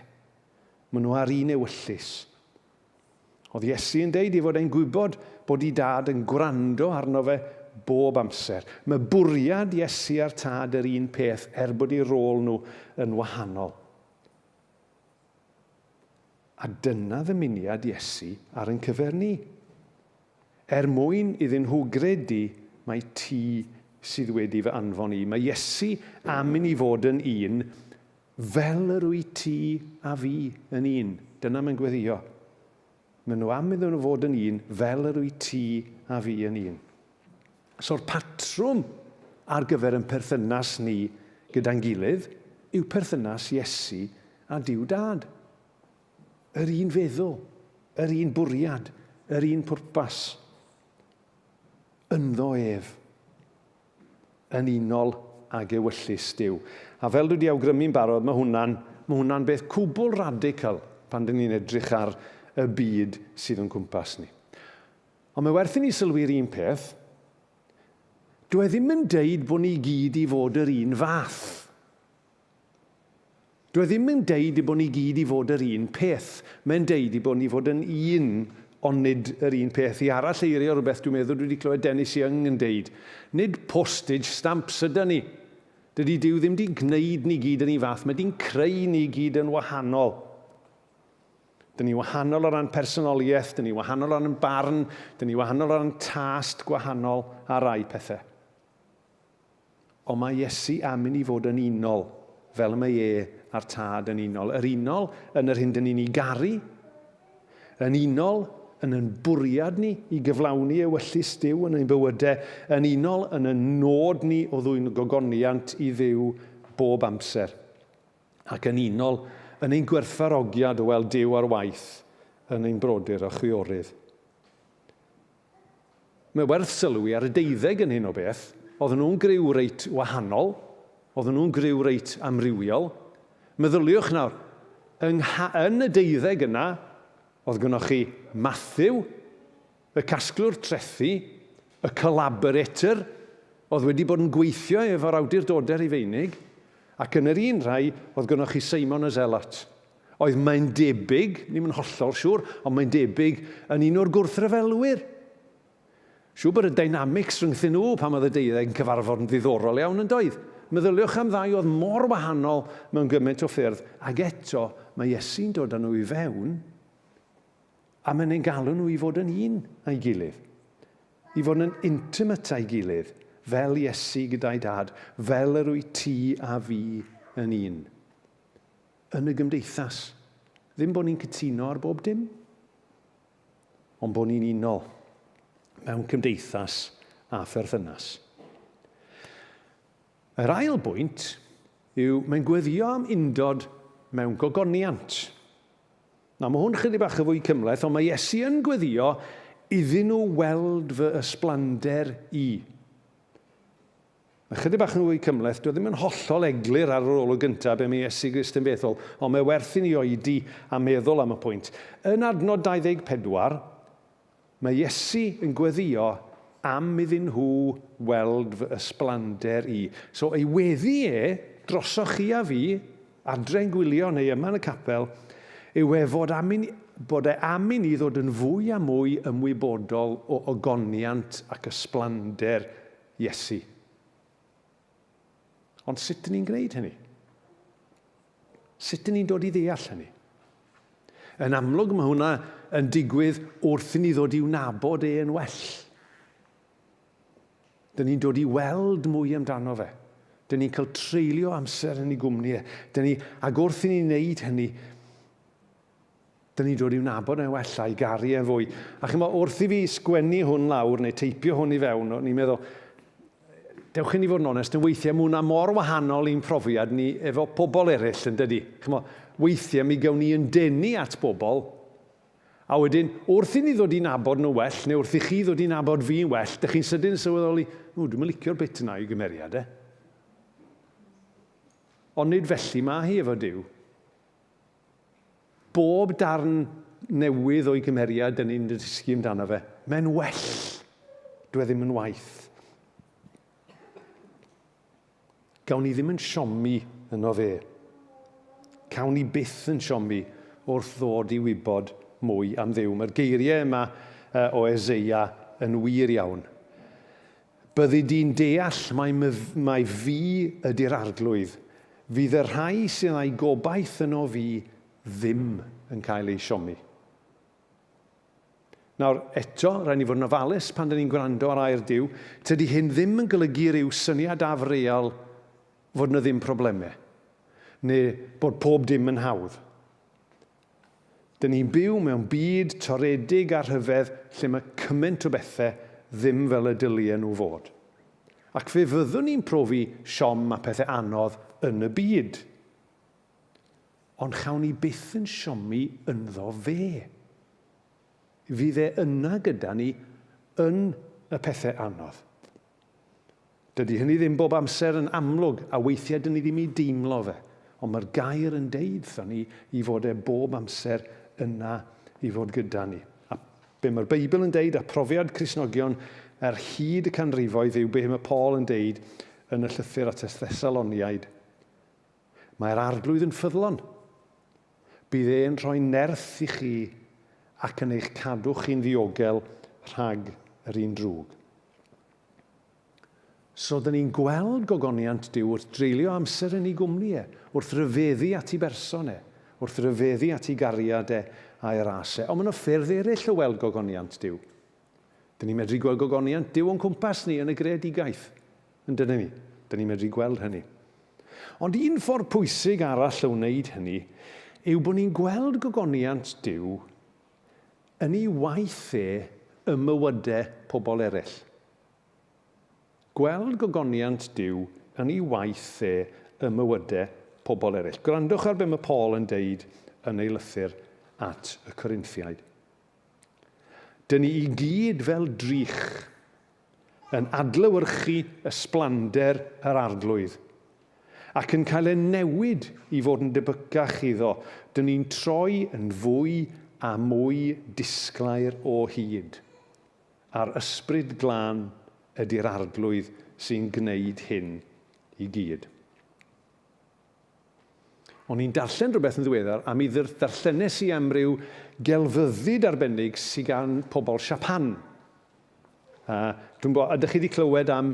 maen nhw ar un ewyllys. Oedd Iesu yn deud ei fod e'n gwybod bod ei dad yn gwrando arno fe bob amser. Mae bwriad Iesu a'r tad yr un peth er bod eu rôl nhw yn wahanol. A dyna ddymuniad Iesu ar ein cyfer ni. Er mwyn iddyn nhw gredu mai ti sydd wedi fy anfon i. Mae Iesu am i ni fod yn un Fel yr wyt ti a fi yn un. Dyna mae'n gweddïo. Maen nhw am iddyn nhw fod yn un fel yr wyt ti a fi yn un. So'r patrwm ar gyfer yn perthynas ni gyda'n gilydd yw perthynas Iesu a Duw Dad. Yr un feddwl, yr un bwriad, yr un pwrpas. Ynddo ef. yn unol ag ewyllys Duw. A fel dwi wedi awgrymu'n barod, mae hwnna'n, mae hwnna'n beth cwbl radical pan dyn ni'n edrych ar y byd sydd o'n cwmpas ni. Ond mae werth i ni sylwi'r un peth. Dwi e ddim yn deud bod ni gyd i fod yr un fath. Dw e ddim yn deud i bod ni gyd i fod yr un peth. Mae'n deud i bod ni fod yn un, ond nid yr un peth. I arall eirio rhywbeth dwi'n meddwl dwi wedi clywed Dennis Young yn deud, nid postage stamps yda ni. Dydy Duw ddim wedi gwneud ni gyd yn un fath, mae di'n creu ni gyd yn wahanol. Dyn ni wahanol o ran personoliaeth, dyn ni wahanol o ran barn, dyn ni wahanol o ran tast gwahanol a rai pethau. Ond mae Iesu am i ni fod yn unol, fel y mae e a'r Tad yn unol. Yr unol yn yr hyn dyn ni'n ei garu, yn unol yn yn bwriad ni i gyflawni ewyllys Duw yn ein bywydau, yn unol yn y nod ni o ddwyn gogoniant i Dduw bob amser, ac yn unol yn ein gwerthfawrogiad o weld Duw ar waith yn ein brodyr a chwiorydd. Mae werth sylwi ar y deuddeg yn hyn o beth. Oedden nhw'n griw reit wahanol. Oedden nhw'n griw reit amrywiol. Meddyliwch nawr, yng, yn y deuddeg yna, oedd gynnoch chi Matthew, y casglwr trethi, y collaborator, oedd wedi bod yn gweithio efo'r awdurdodau Rufeinig, ac yn yr un rhai, oedd gynnoch chi Simon y Zealot. Oedd mae'n debyg, ni'm yn hollol siŵr, ond mae'n debyg yn un o'r gwrthryfelwyr. Siŵr bod y dynamics rhyngthyn nhw pan oedd y deuddeg yn cyfarfod yn ddiddorol iawn yn doedd? Meddyliwch am ddau oedd mor wahanol mewn gymaint o ffyrdd, ac eto mae Iesu'n dod â nhw i fewn a mae'n ein galw nhw i fod yn un a'i gilydd. I fod yn intimate a'i gilydd, fel Iesu gyda'i dad, fel yr wyt ti a fi yn un. Yn y gymdeithas. Ddim bod ni'n cytuno ar bob dim. ond bod ni'n unol mewn cymdeithas a pherthynas. Yr ail bwynt yw mae'n gweddio am undod mewn gogoniant. Nawr, mae hwn chydig bach yn fwy cymhleth, ond mae Iesu yn gweddio iddyn nhw weld fy ysblander i. Mae chydig bach yn fwy cymhleth, dwi e ddim yn hollol eglur ar yr olwg gyntaf be mae Iesu Grist yn feddwl, ond mae werth i ni oedi a meddwl am y pwynt. Yn adnod 24, Mae Iesu yn gweddïo am iddyn nhw weld fy ysblander i. So ei weddi e, drosoch chi a fi, adre'n gwylio neu yma yn y capel, yw e fod am i ni, bod e am i ni ddod yn fwy a mwy ymwybodol o ogoniant ac ysblander Iesu. Ond sut dyn ni'n gwneud hynny? Sut dyn ni'n dod i ddeall hynny? Yn amlwg mae hwnna yn digwydd wrth i ni ddod i'w nabod e yn well. Dyn ni'n dod i weld mwy amdano fe. Dyn ni'n cael treulio amser yn ei gwmni e. Dyn ni, ac wrth i ni wneud hynny, dyn ni'n dod i'w nabod e'n well a'i garu e'n fwy. A chymod, wrth i fi sgwennu hwn lawr neu teipio hwn i fewn, o'n i'n meddwl, dewch i ni fod yn onest, yn weithiau mae hwnna mor wahanol i'n profiad ni efo pobl eraill, yn dydy? Chymod, weithiau mi gawn ni yn denu at bobl, a wedyn, wrth i ni ddod i nabod nhw well, neu wrth i chi ddod i nabod fi'n well, dych chi'n sydyn yn sylweddoli, o, dwi'm yn licio'r bit yna i gymeriad e. Ond nid felly mae hi efo Duw. Bob darn newydd o'i gymeriad dyn ni'n dysgu amdano fe, mae'n well. Dwi e ddim yn waith. Gawn ni ddim yn siomi yno fe. Cawn ni byth yn siomi wrth ddod i wybod mwy am Dduw. Mae'r geiriau yma o Eseia yn wir iawn. Byddi di'n deall mai, mai fi ydy'r Arglwydd. Fydd y rhai sydd â'u gobaith yno fi ddim yn cael eu siomi. Nawr, eto, rhaid ni fod yn ofalus pan dyn ni'n gwrando ar air Duw. Tydi hyn ddim yn golygu rhyw syniad afreal fod yna ddim problemau, neu bod pob dim yn hawdd. Dyn ni'n byw mewn byd toredig a rhyfedd lle mae cymaint o bethau ddim fel y dylien nhw fod. Ac fe fyddwn ni'n profi siom a pethau anodd yn y byd. Ond chawn ni byth yn siomi ynddo fe. Fydd e yna gyda ni yn y pethau anodd. Dydy hynny ddim bob amser yn amlwg, a weithiau dyn ni ddim i deimlo fe, ond mae'r gair yn deud wrthon ni i fod e bob amser yna i fod gyda ni. A be mae'r Beibl yn deud, a profiad Cristnogion ar hyd y canrifoedd yw be mae Paul yn deud yn y llythyr at y Thessaloniaid. Mae'r Arglwydd yn ffyddlon. Bydd e'n rhoi nerth i chi ac yn eich cadw chi'n ddiogel rhag yr un drwg. So, dyn ni'n gweld gogoniant Duw wrth dreulio amser yn ei gwmni e, wrth ryfeddu at ei berson e, wrth ryfeddu at ei gariad e a'i ras e. Ond mae yna ffyrdd eraill o weld gogoniant Duw. Dyn ni'n medru gweld gogoniant Duw o'n cwmpas ni yn y greadigaeth. Yn dydyn ni? Dyn ni'n medru gweld hynny. Ond un ffordd pwysig arall o wneud hynny yw bod ni'n gweld gogoniant Duw yn ei waith e ym mywydau pobl eraill. Gweld gogoniant Duw yn ei waith e ym mywydau pobl eraill. Gwrandwch ar be mae Paul yn deud yn ei lythyr at y Corinthiaid. Dyn ni i gyd fel drych yn adlewyrchu ysblander yr Arglwydd, ac yn cael ein newid i fod yn debycach iddo, dyn ni'n troi yn fwy a mwy disglair o hyd. A'r Ysbryd Glân ydy'r Arglwydd sy'n gwneud hyn i gyd. O'n i'n darllen rhywbeth yn ddiweddar a mi ddarllenes i am ryw gelfyddyd arbennig sydd gan pobl Siapan. Uh, dwi'n bo, ydych chi wedi clywed am,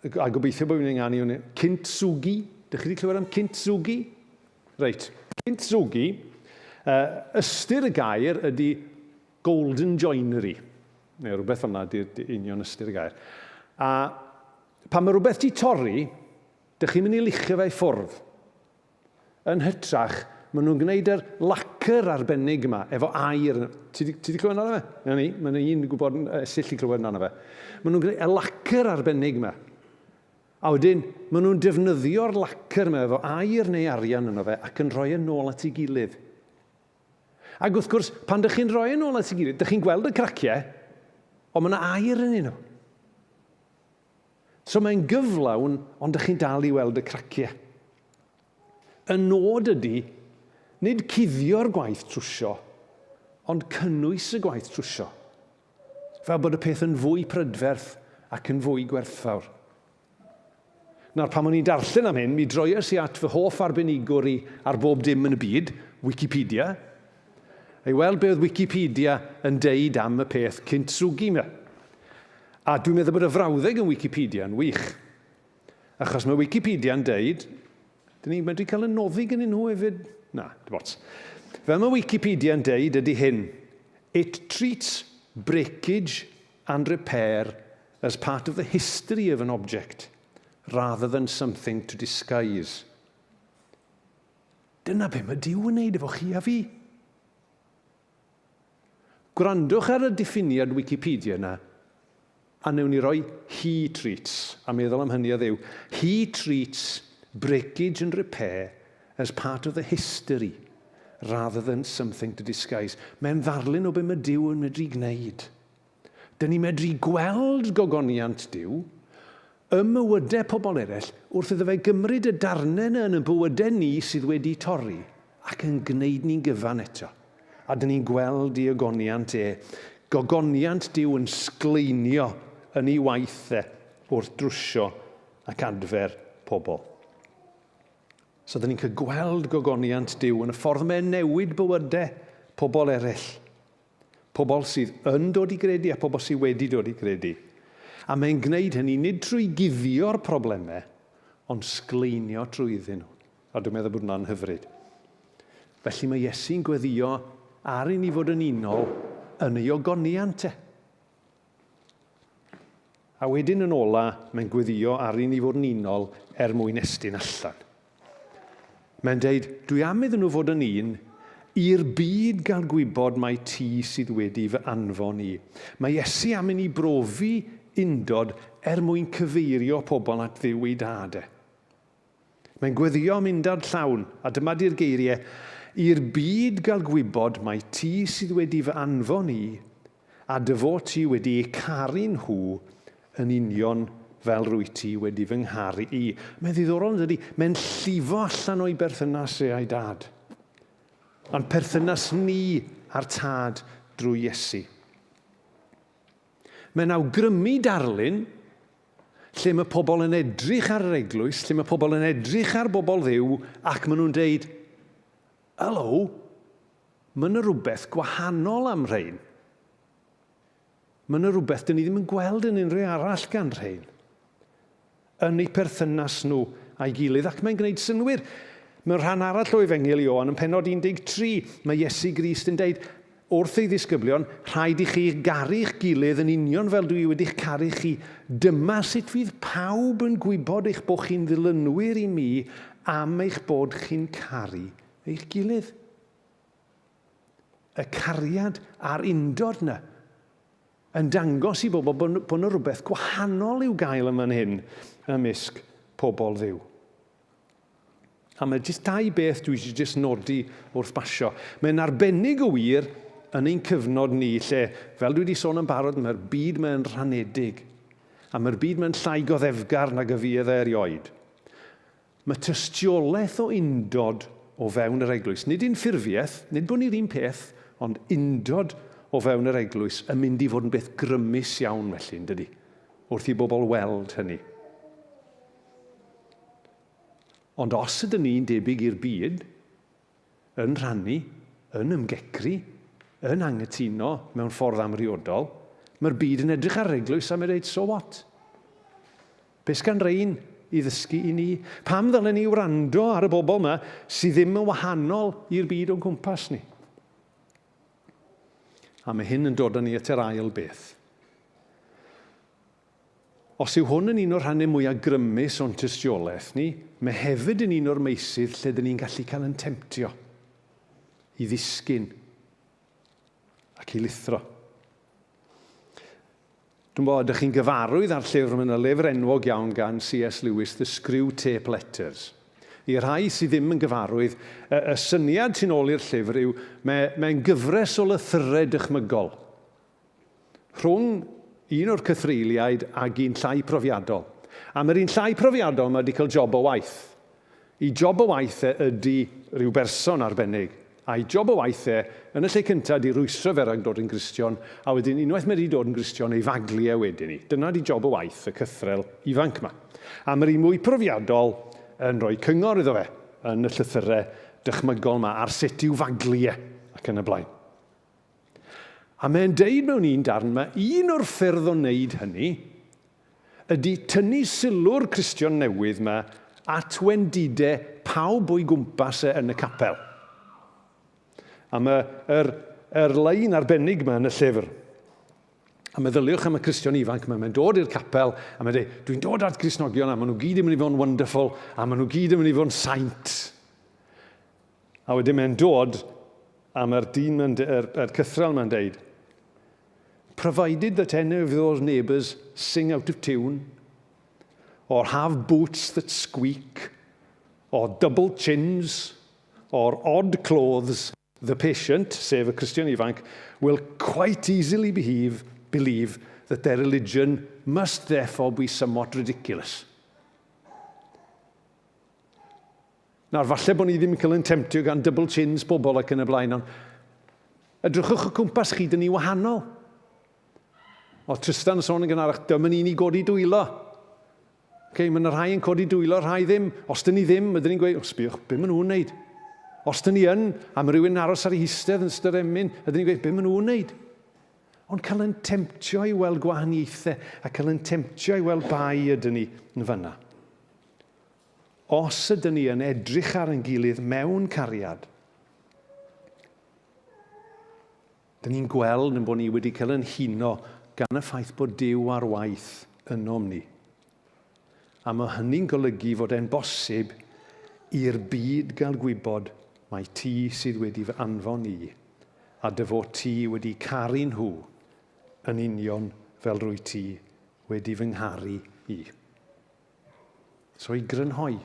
a gobeithio bod fi'n ynganu hwn, kintsugi? Ydych chi wedi clywed am kintsugi? Reit, kintsugi, uh, ystyr y gair ydy golden joinery, neu rhywbeth fel yna ydy'r union ystyr y gair. A pan mae rhywbeth di torri, Dych chi'n mynd i luchio fe i ffwrdd. Yn hytrach, Maen nhw'n gwneud yr lacquer arbennig yma, efo aur. Ti di clywed amdano fe? Na ni, mae'n un gwybod sill i clywed amdano fe. Maen nhw'n gwneud y lacquer arbennig yma. A wedyn, maen nhw'n defnyddio'r lacquer yma efo aur neu arian yno fe ac yn rhoi e nôl at ei gilydd. Ac wrth gwrs, pan dych chi'n rhoi e nôl at ei gilydd, dych chi'n gweld y craciau, ond mae yna aur yn nhw. So mae'n gyflawn, ond dych chi'n dal i weld y craciau. Y nod ydy, nid cuddio'r gwaith trwsio, ond cynnwys y gwaith trwsio, fel bod y peth yn fwy prydferth ac yn fwy gwerthfawr. Nawr, pan o'n i'n darllen am hyn, mi droies i at fy hoff arbenigwr i ar bob dim yn y byd, Wikipedia, i weld be oedd Wikipedia yn deud am y peth kintsugi 'ma. A dwi'n meddwl bod y frawddeg yn Wikipedia yn wych. Achos mae Wikipedia yn deud, dyn ni'n medru cael y noddi gynnyn nhw hefyd? Na, dim ots. Fel mae Wikipedia yn deud ydy hyn, It treats breakage and repair as part of the history of an object, rather than something to disguise. Dyna be mae Duw yn neud efo chi a fi. Gwrandwch ar y diffiniad Wikipedia yna, a newn ni roi he treats, a meddwl am hynny o Dduw. He treats breakage and repair as part of the history, rather than something to disguise. Mae'n ddarlun o be mae Duw yn medru gwneud. Dyn ni'n medru gweld gogoniant Duw ym mywydau pobl eraill wrth iddo fe gymryd y darnau yna yn y bywydau ni sydd wedi torri ac yn gwneud ni'n gyfan eto. A dyn ni'n gweld ei ogoniant e. Gogoniant Duw yn sgleinio yn ei waith e wrth drwsio ac adfer pobl. So dyn ni'n cael gweld gogoniant Duw yn y ffordd mae'n newid bywydau pobl eraill. Pobl sydd yn dod i gredu a pobl sydd wedi dod i gredu. A mae'n gwneud hynny nid trwy guddio'r problemau, ond sgleinio trwyddyn nhw. A dwi'n meddwl bod hwnna'n hyfryd. Felly mae Iesu'n gweddio ar i ni fod yn unol yn ei ogoniant e. A wedyn yn ola, mae'n gweddio ar i ni fod yn unol er mwyn estyn allan. Mae'n deud, dwi am iddyn nhw fod yn un, i'r byd gael gwybod mai ti sydd wedi fy anfon i. Mae Iesu am i ni brofi undod er mwyn cyfeirio pobl at Dduw ei Dad e. Mae'n gweddio am undod llawn, a dyma di'r geiriau, i'r byd gael gwybod mai ti sydd wedi fy anfon i, A dy fod ti wedi eu caru nhw yn union fel rwyt ti wedi fy ngharu i. Mae'n ddiddorol yn dydy? Mae'n llifo allan o'i berthynas e a'i dad. A'n perthynas ni a'r tad drwy Iesu. Mae'n awgrymu darlun lle mae pobl yn edrych ar yr eglwys, lle mae pobl yn edrych ar bobl Dduw ac maen nhw'n deud, Helo, Mae yna rywbeth gwahanol am rhein. Mae yna rywbeth dyn ni ddim yn gweld yn unrhyw arall gan rhein. Yn eu perthynas nhw a'i gilydd, ac mae'n gwneud synnwyr. Mewn rhan arall o Efengyl Ioan, yn pennod 13, mae Iesu Grist yn deud wrth ei ddisgyblion, rhaid i chi garu'ch gilydd yn union fel dwi wedi'ch caru chi. Dyma sut fydd pawb yn gwybod eich bod chi'n ddilynwyr i mi am eich bod chi'n caru eich gilydd. Y cariad a'r undod 'na yn dangos i bobl bod, bod yna rhywbeth gwahanol i'w gael yn fan hyn ymysg pobl Dduw. A mae jyst dau beth dwi eisiau jyst nodi wrth basio. Mae'n arbennig o wir yn ein cyfnod ni lle, fel dwi wedi sôn yn barod, mae'r byd mae'n rhanedig. A mae'r byd mae'n llai goddefgar nag y fuodd e erioed. Mae tystiolaeth o undod o fewn yr eglwys, nid unffurfiaeth, nid bod ni'r un peth, ond undod o fewn yr eglwys yn mynd i fod yn beth grymus iawn felly, yn dydy, wrth i bobl weld hynny. Ond os ydyn ni'n debyg i'r byd, yn rhannu, yn ymgecru, yn anghytuno mewn ffordd amhriodol, mae'r byd yn edrych ar yr eglwys a mae'n dweud, so what? Be sgan rein i ddysgu i ni? Pam ddylen ni wrando ar y bobl yma sydd ddim yn wahanol i'r byd o'n cwmpas ni? A mae hyn yn dod â ni at yr ail beth. Os yw hwn yn un o'r rhannau mwyaf grymus o'n tystiolaeth ni, mae hefyd yn un o'r meysydd lle dyn ni'n gallu cael yn temtio. i ddisgyn ac i lithro. Dwi'n bod, ydych chi'n gyfarwydd â'r llyfr, mae yna lyfr enwog iawn gan C.S. Lewis, The Screwtape Letters. I rhai sydd ddim yn gyfarwydd, y, y syniad sy'n ôl i'r llyfr yw mae'n mae gyfres o lythyrau dychmygol rhwng un o'r cythreuliaid ag un llai profiadol. A mae'r un llai profiadol yma wedi cael job o waith. I job o waith e ydy rhyw berson arbennig. A'i job o waith e, yn y lle cyntaf, ydy rwystro fe rhag dod yn Gristion, a wedyn unwaith mae wedi dod yn Gristion, ei faglu e wedyn ni. Dyna di job o waith y cythrel ifanc ma. A mae'r un mwy profiadol yn rhoi cyngor iddo fe yn y llythyrau dychmygol ma ar sut i'w faglu e, ac yn y blaen. A mae'n deud mewn un darn ma, un o'r ffyrdd o wneud hynny ydy tynnu sylw'r Cristion newydd ma at wendide pawb o'i gwmpas e yn y capel. A mae yr, yr lein arbennig ma yn y llyfr. A meddyliwch am y Cristion ifanc yma, mae'n dod i'r capel a mae'n dweud, dwi'n dod at Gristnogion a maen nhw gyd yn mynd i fod yn wonderful a maen nhw gyd yn mynd i fod yn saint. A wedyn mae'n dod a mae'r dyn, mae'n, yr, yr cythrel mae'n deud, provided that any of those neighbours sing out of tune, or have boots that squeak, or double chins, or odd clothes, the patient, sef y Cristion ifanc, will quite easily behave, believe that their religion must therefore be somewhat ridiculous. Nawr, falle bod ni ddim yn cael yn temtio gan double chins bobl ac yn y blaen, ond edrychwch o cwmpas chi, dyn ni wahanol. O, Tristan yn sôn yn gynharach, dyma ni'n i godi dwylo. Okay, mae yna rhai yn codi dwylo, rhai ddim. Os dyn ni ddim, ydyn ni'n gweud, o, sbiwch, be maen nhw'n wneud? Os dyn ni yn, a mae rhywun yn aros ar ei histedd yn ystod emyn, ydyn ni'n gweud, be maen nhw'n wneud? Ond cael yn temtio i weld gwahaniaethau a cael yn temtio i weld bai ydyn ni yn fanna. Os ydyn ni yn edrych ar ein gilydd mewn cariad, dyn ni'n gweld yn bod ni wedi cael yn huno gan y ffaith bod Duw ar waith ynom ni. A mae hynny'n golygu fod e'n bosib i'r byd gael gwybod mai ti sydd wedi fy anfon i, a dy fod ti wedi caru nhw yn union fel rwy ti wedi fy ngharu i. So i grynhoi.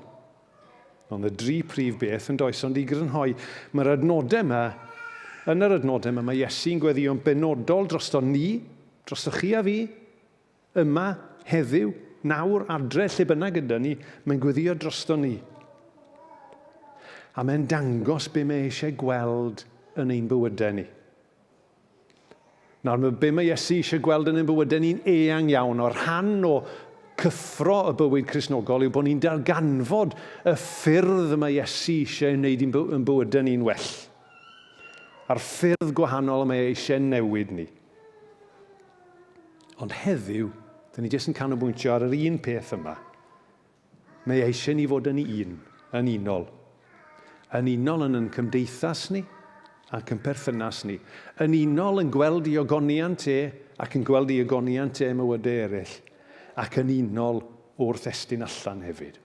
Ond y dri prif beth yn does, ond i grynhoi, mae'r adnodau yma, yn yr adnodau yma, mae Iesu'n gweddïo'n benodol drosto ni, drosto chi a fi, yma, heddiw, nawr, adre, lle bynnag ydy ni, mae'n gweddio drosto ni. A mae'n dangos be mae eisiau gweld yn ein bywydau ni. Nawr, mae be mae Iesu eisiau gweld yn ein bywydau ni'n eang iawn. O'r rhan o cyffro y bywyd Cristnogol yw bod ni'n darganfod y ffyrdd y mae Iesu eisiau wneud i'n by bywydau ni'n well. A'r ffyrdd gwahanol y mae e eisiau newid ni. Ond heddiw, dyn ni jyst yn canolbwyntio ar yr un peth yma. Mae eisiau ni fod yn un, yn unol. Yn unol yn yn cymdeithas ni ac yn perthynas ni. Yn unol yn gweld i ogoniant e ac yn gweld i ogoniant e mywydau eraill. Ac yn unol wrth estyn allan hefyd.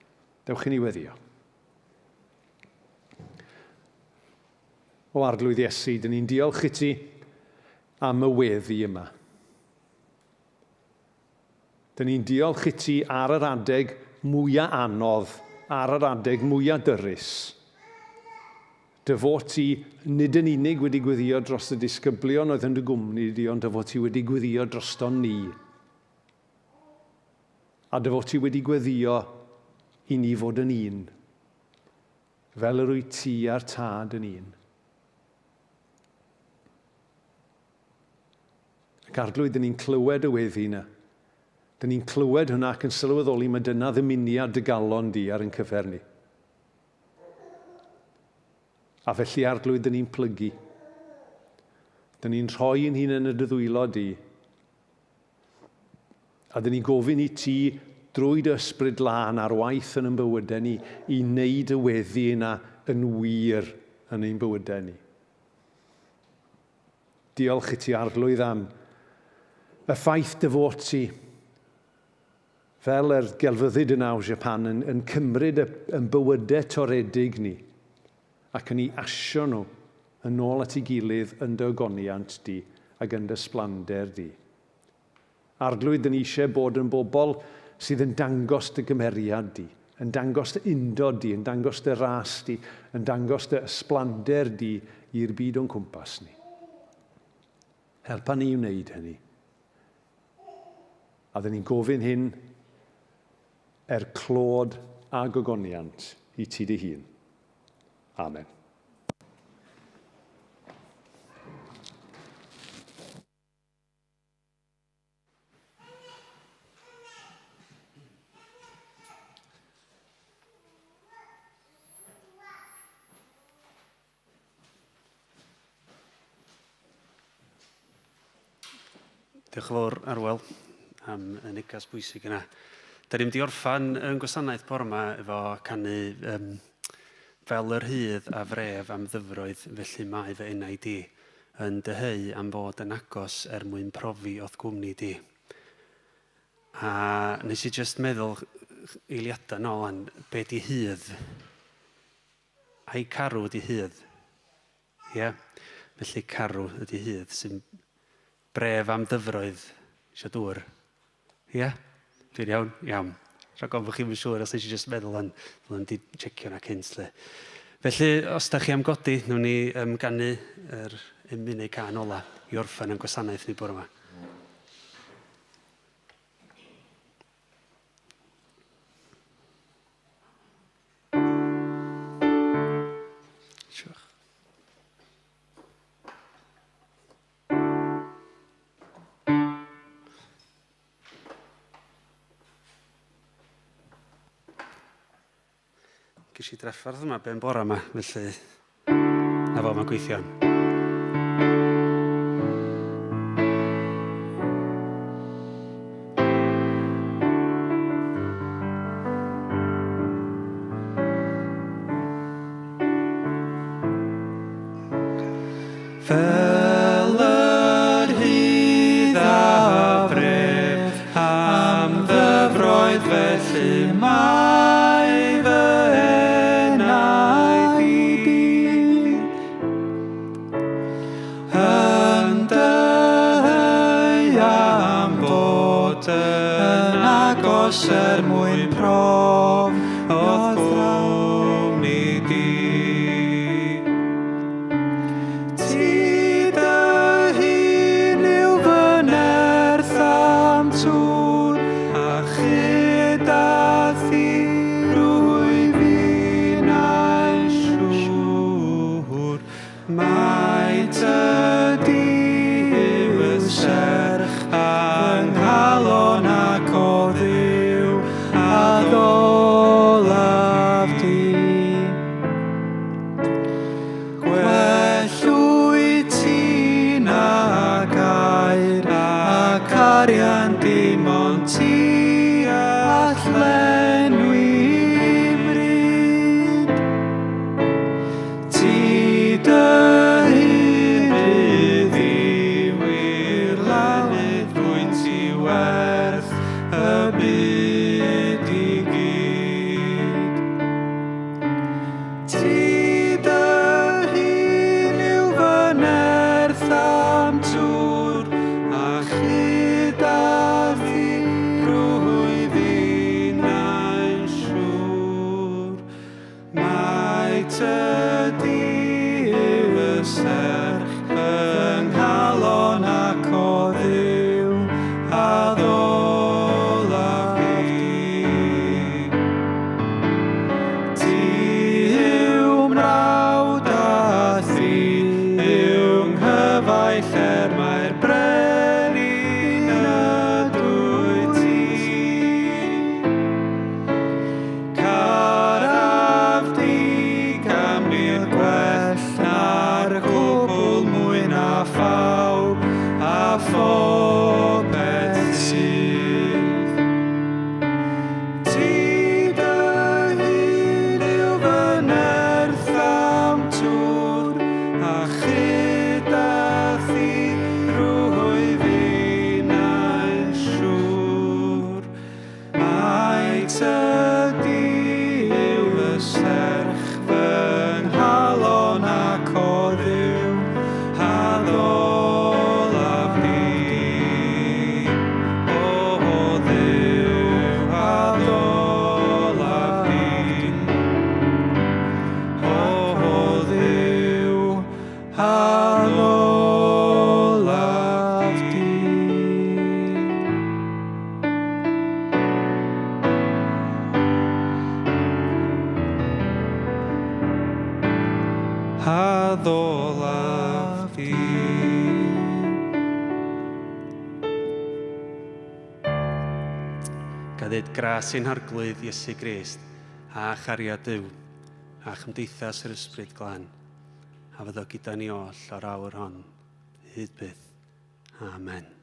Dewch i ni weddio. O Arglwydd Iesu, dyn ni'n diolch i ti am y weddi yma. Dyn ni'n diolch i ti ar yr adeg mwya anodd, ar yr adeg mwya dyrys. Dy fod ti nid yn unig wedi gweddio dros y disgyblion oedd yn dy gwmni di, ond dy fod ti wedi gweddio droston ni. A dy fod ti wedi gweddio i ni fod yn un, fel yr wyt ti a'r Tad yn un. Ac Arglwydd, dyn ni'n clywed y weddi yna. Dyn ni'n clywed hwnna ac yn sylweddoli mae dyna ddymuniad dy galon di ar ein cyfer ni. A felly, Arglwydd, dyn ni'n plygu. Dyn ni'n rhoi yn hun yn y dy ddwylo di. A dyn ni'n gofyn i ti drwy dy ysbryd lân ar waith yn ein bywydau ni i wneud y weddi yna yn wir yn ein bywydau ni. Diolch i ti, Arglwydd, am y ffaith dy fod ti, fel yr gelfyddyd yna o Japan, yn, yn cymryd y, yn bywydau toredig ni ac yn ei asio nhw yn ôl at ei gilydd yn dy ogoniant di ac yn dy sblander di. Arglwydd, dyn ni eisiau bod yn bobl sydd yn dangos dy gymeriad di, yn dangos dy undod di, yn dangos dy ras di, yn dangos dy ysblander di i'r byd o'n cwmpas ni. Helpa ni i wneud hynny. A dyn ni'n gofyn hyn er clod a gogoniant i ti dy hun. Amen. Diolch yn fawr, Arwel, am y neges bwysig yna. Da ni'n mynd i orffan yn gwasanaeth bore yma efo canu um, fel yr hydd a fref am ddyfroedd, felly mae fy enau di yn dyheu am fod yn agos er mwyn profi o'th gwmni di. A nes i just meddwl eiliadau nôl an, be di hydd? Ai carw ydi hydd? Ie? Felly carw ydi hydd sy'n bref am ddyfroedd eisiau dŵr. Ie? Dwi'n iawn? Iawn. Rhaid gofyn bod chi'n siŵr os nes i jyst meddwl yn, ddylen di checio na cynt lle. Felly, os da chi am godi, nawn ni um, ganu yr emyn neu can ola i orffen yn gwasanaeth ni bore yma. Diolch. Ges i drafferth yma ben bora yma, felly na fo, mae'n gweithio. Fel yr hydd a fref am ddyfroedd felly mae fy enaid i. Yn dyheu am fod yn agos er mwyn prof o'th gwmni di. Ti dy hun yw fy nerth a'm tŵr, a chyda thi rwyf innau'n siŵr. Mai tydi yw y serch yng nghalon ac o Dduw addolaf di. Gwell wyt ti nag aur ac arian dim ond ti all lenwi 'mryd. Ti dy hun rydd i wir lanydd wyt ti werth y byd i gyd. Ti dy hun yw fy nerth a'm tŵr, a chyda thi rwyf innau'n siŵr. Mai tydi yw y serch fy nghalon ac o Dduw addolaf fi. Ti yw mrawd a thi yw nghyfaill er mai'r brenin ydwyt ti. Caraf di camir gwell na'r cwbl mwy na phawb a phopeth sydd. Ti dy hun yw fy nerth a'm tŵr, a chyda thi Addolaf di. Addolaf di. Ga ddeud gras ein Harglwydd Iesu Grist, a chariad Duw, a chymdeithas yr Ysbryd Glân, a fyddo gyda ni oll o'r awr hon, hyd byth. Amen.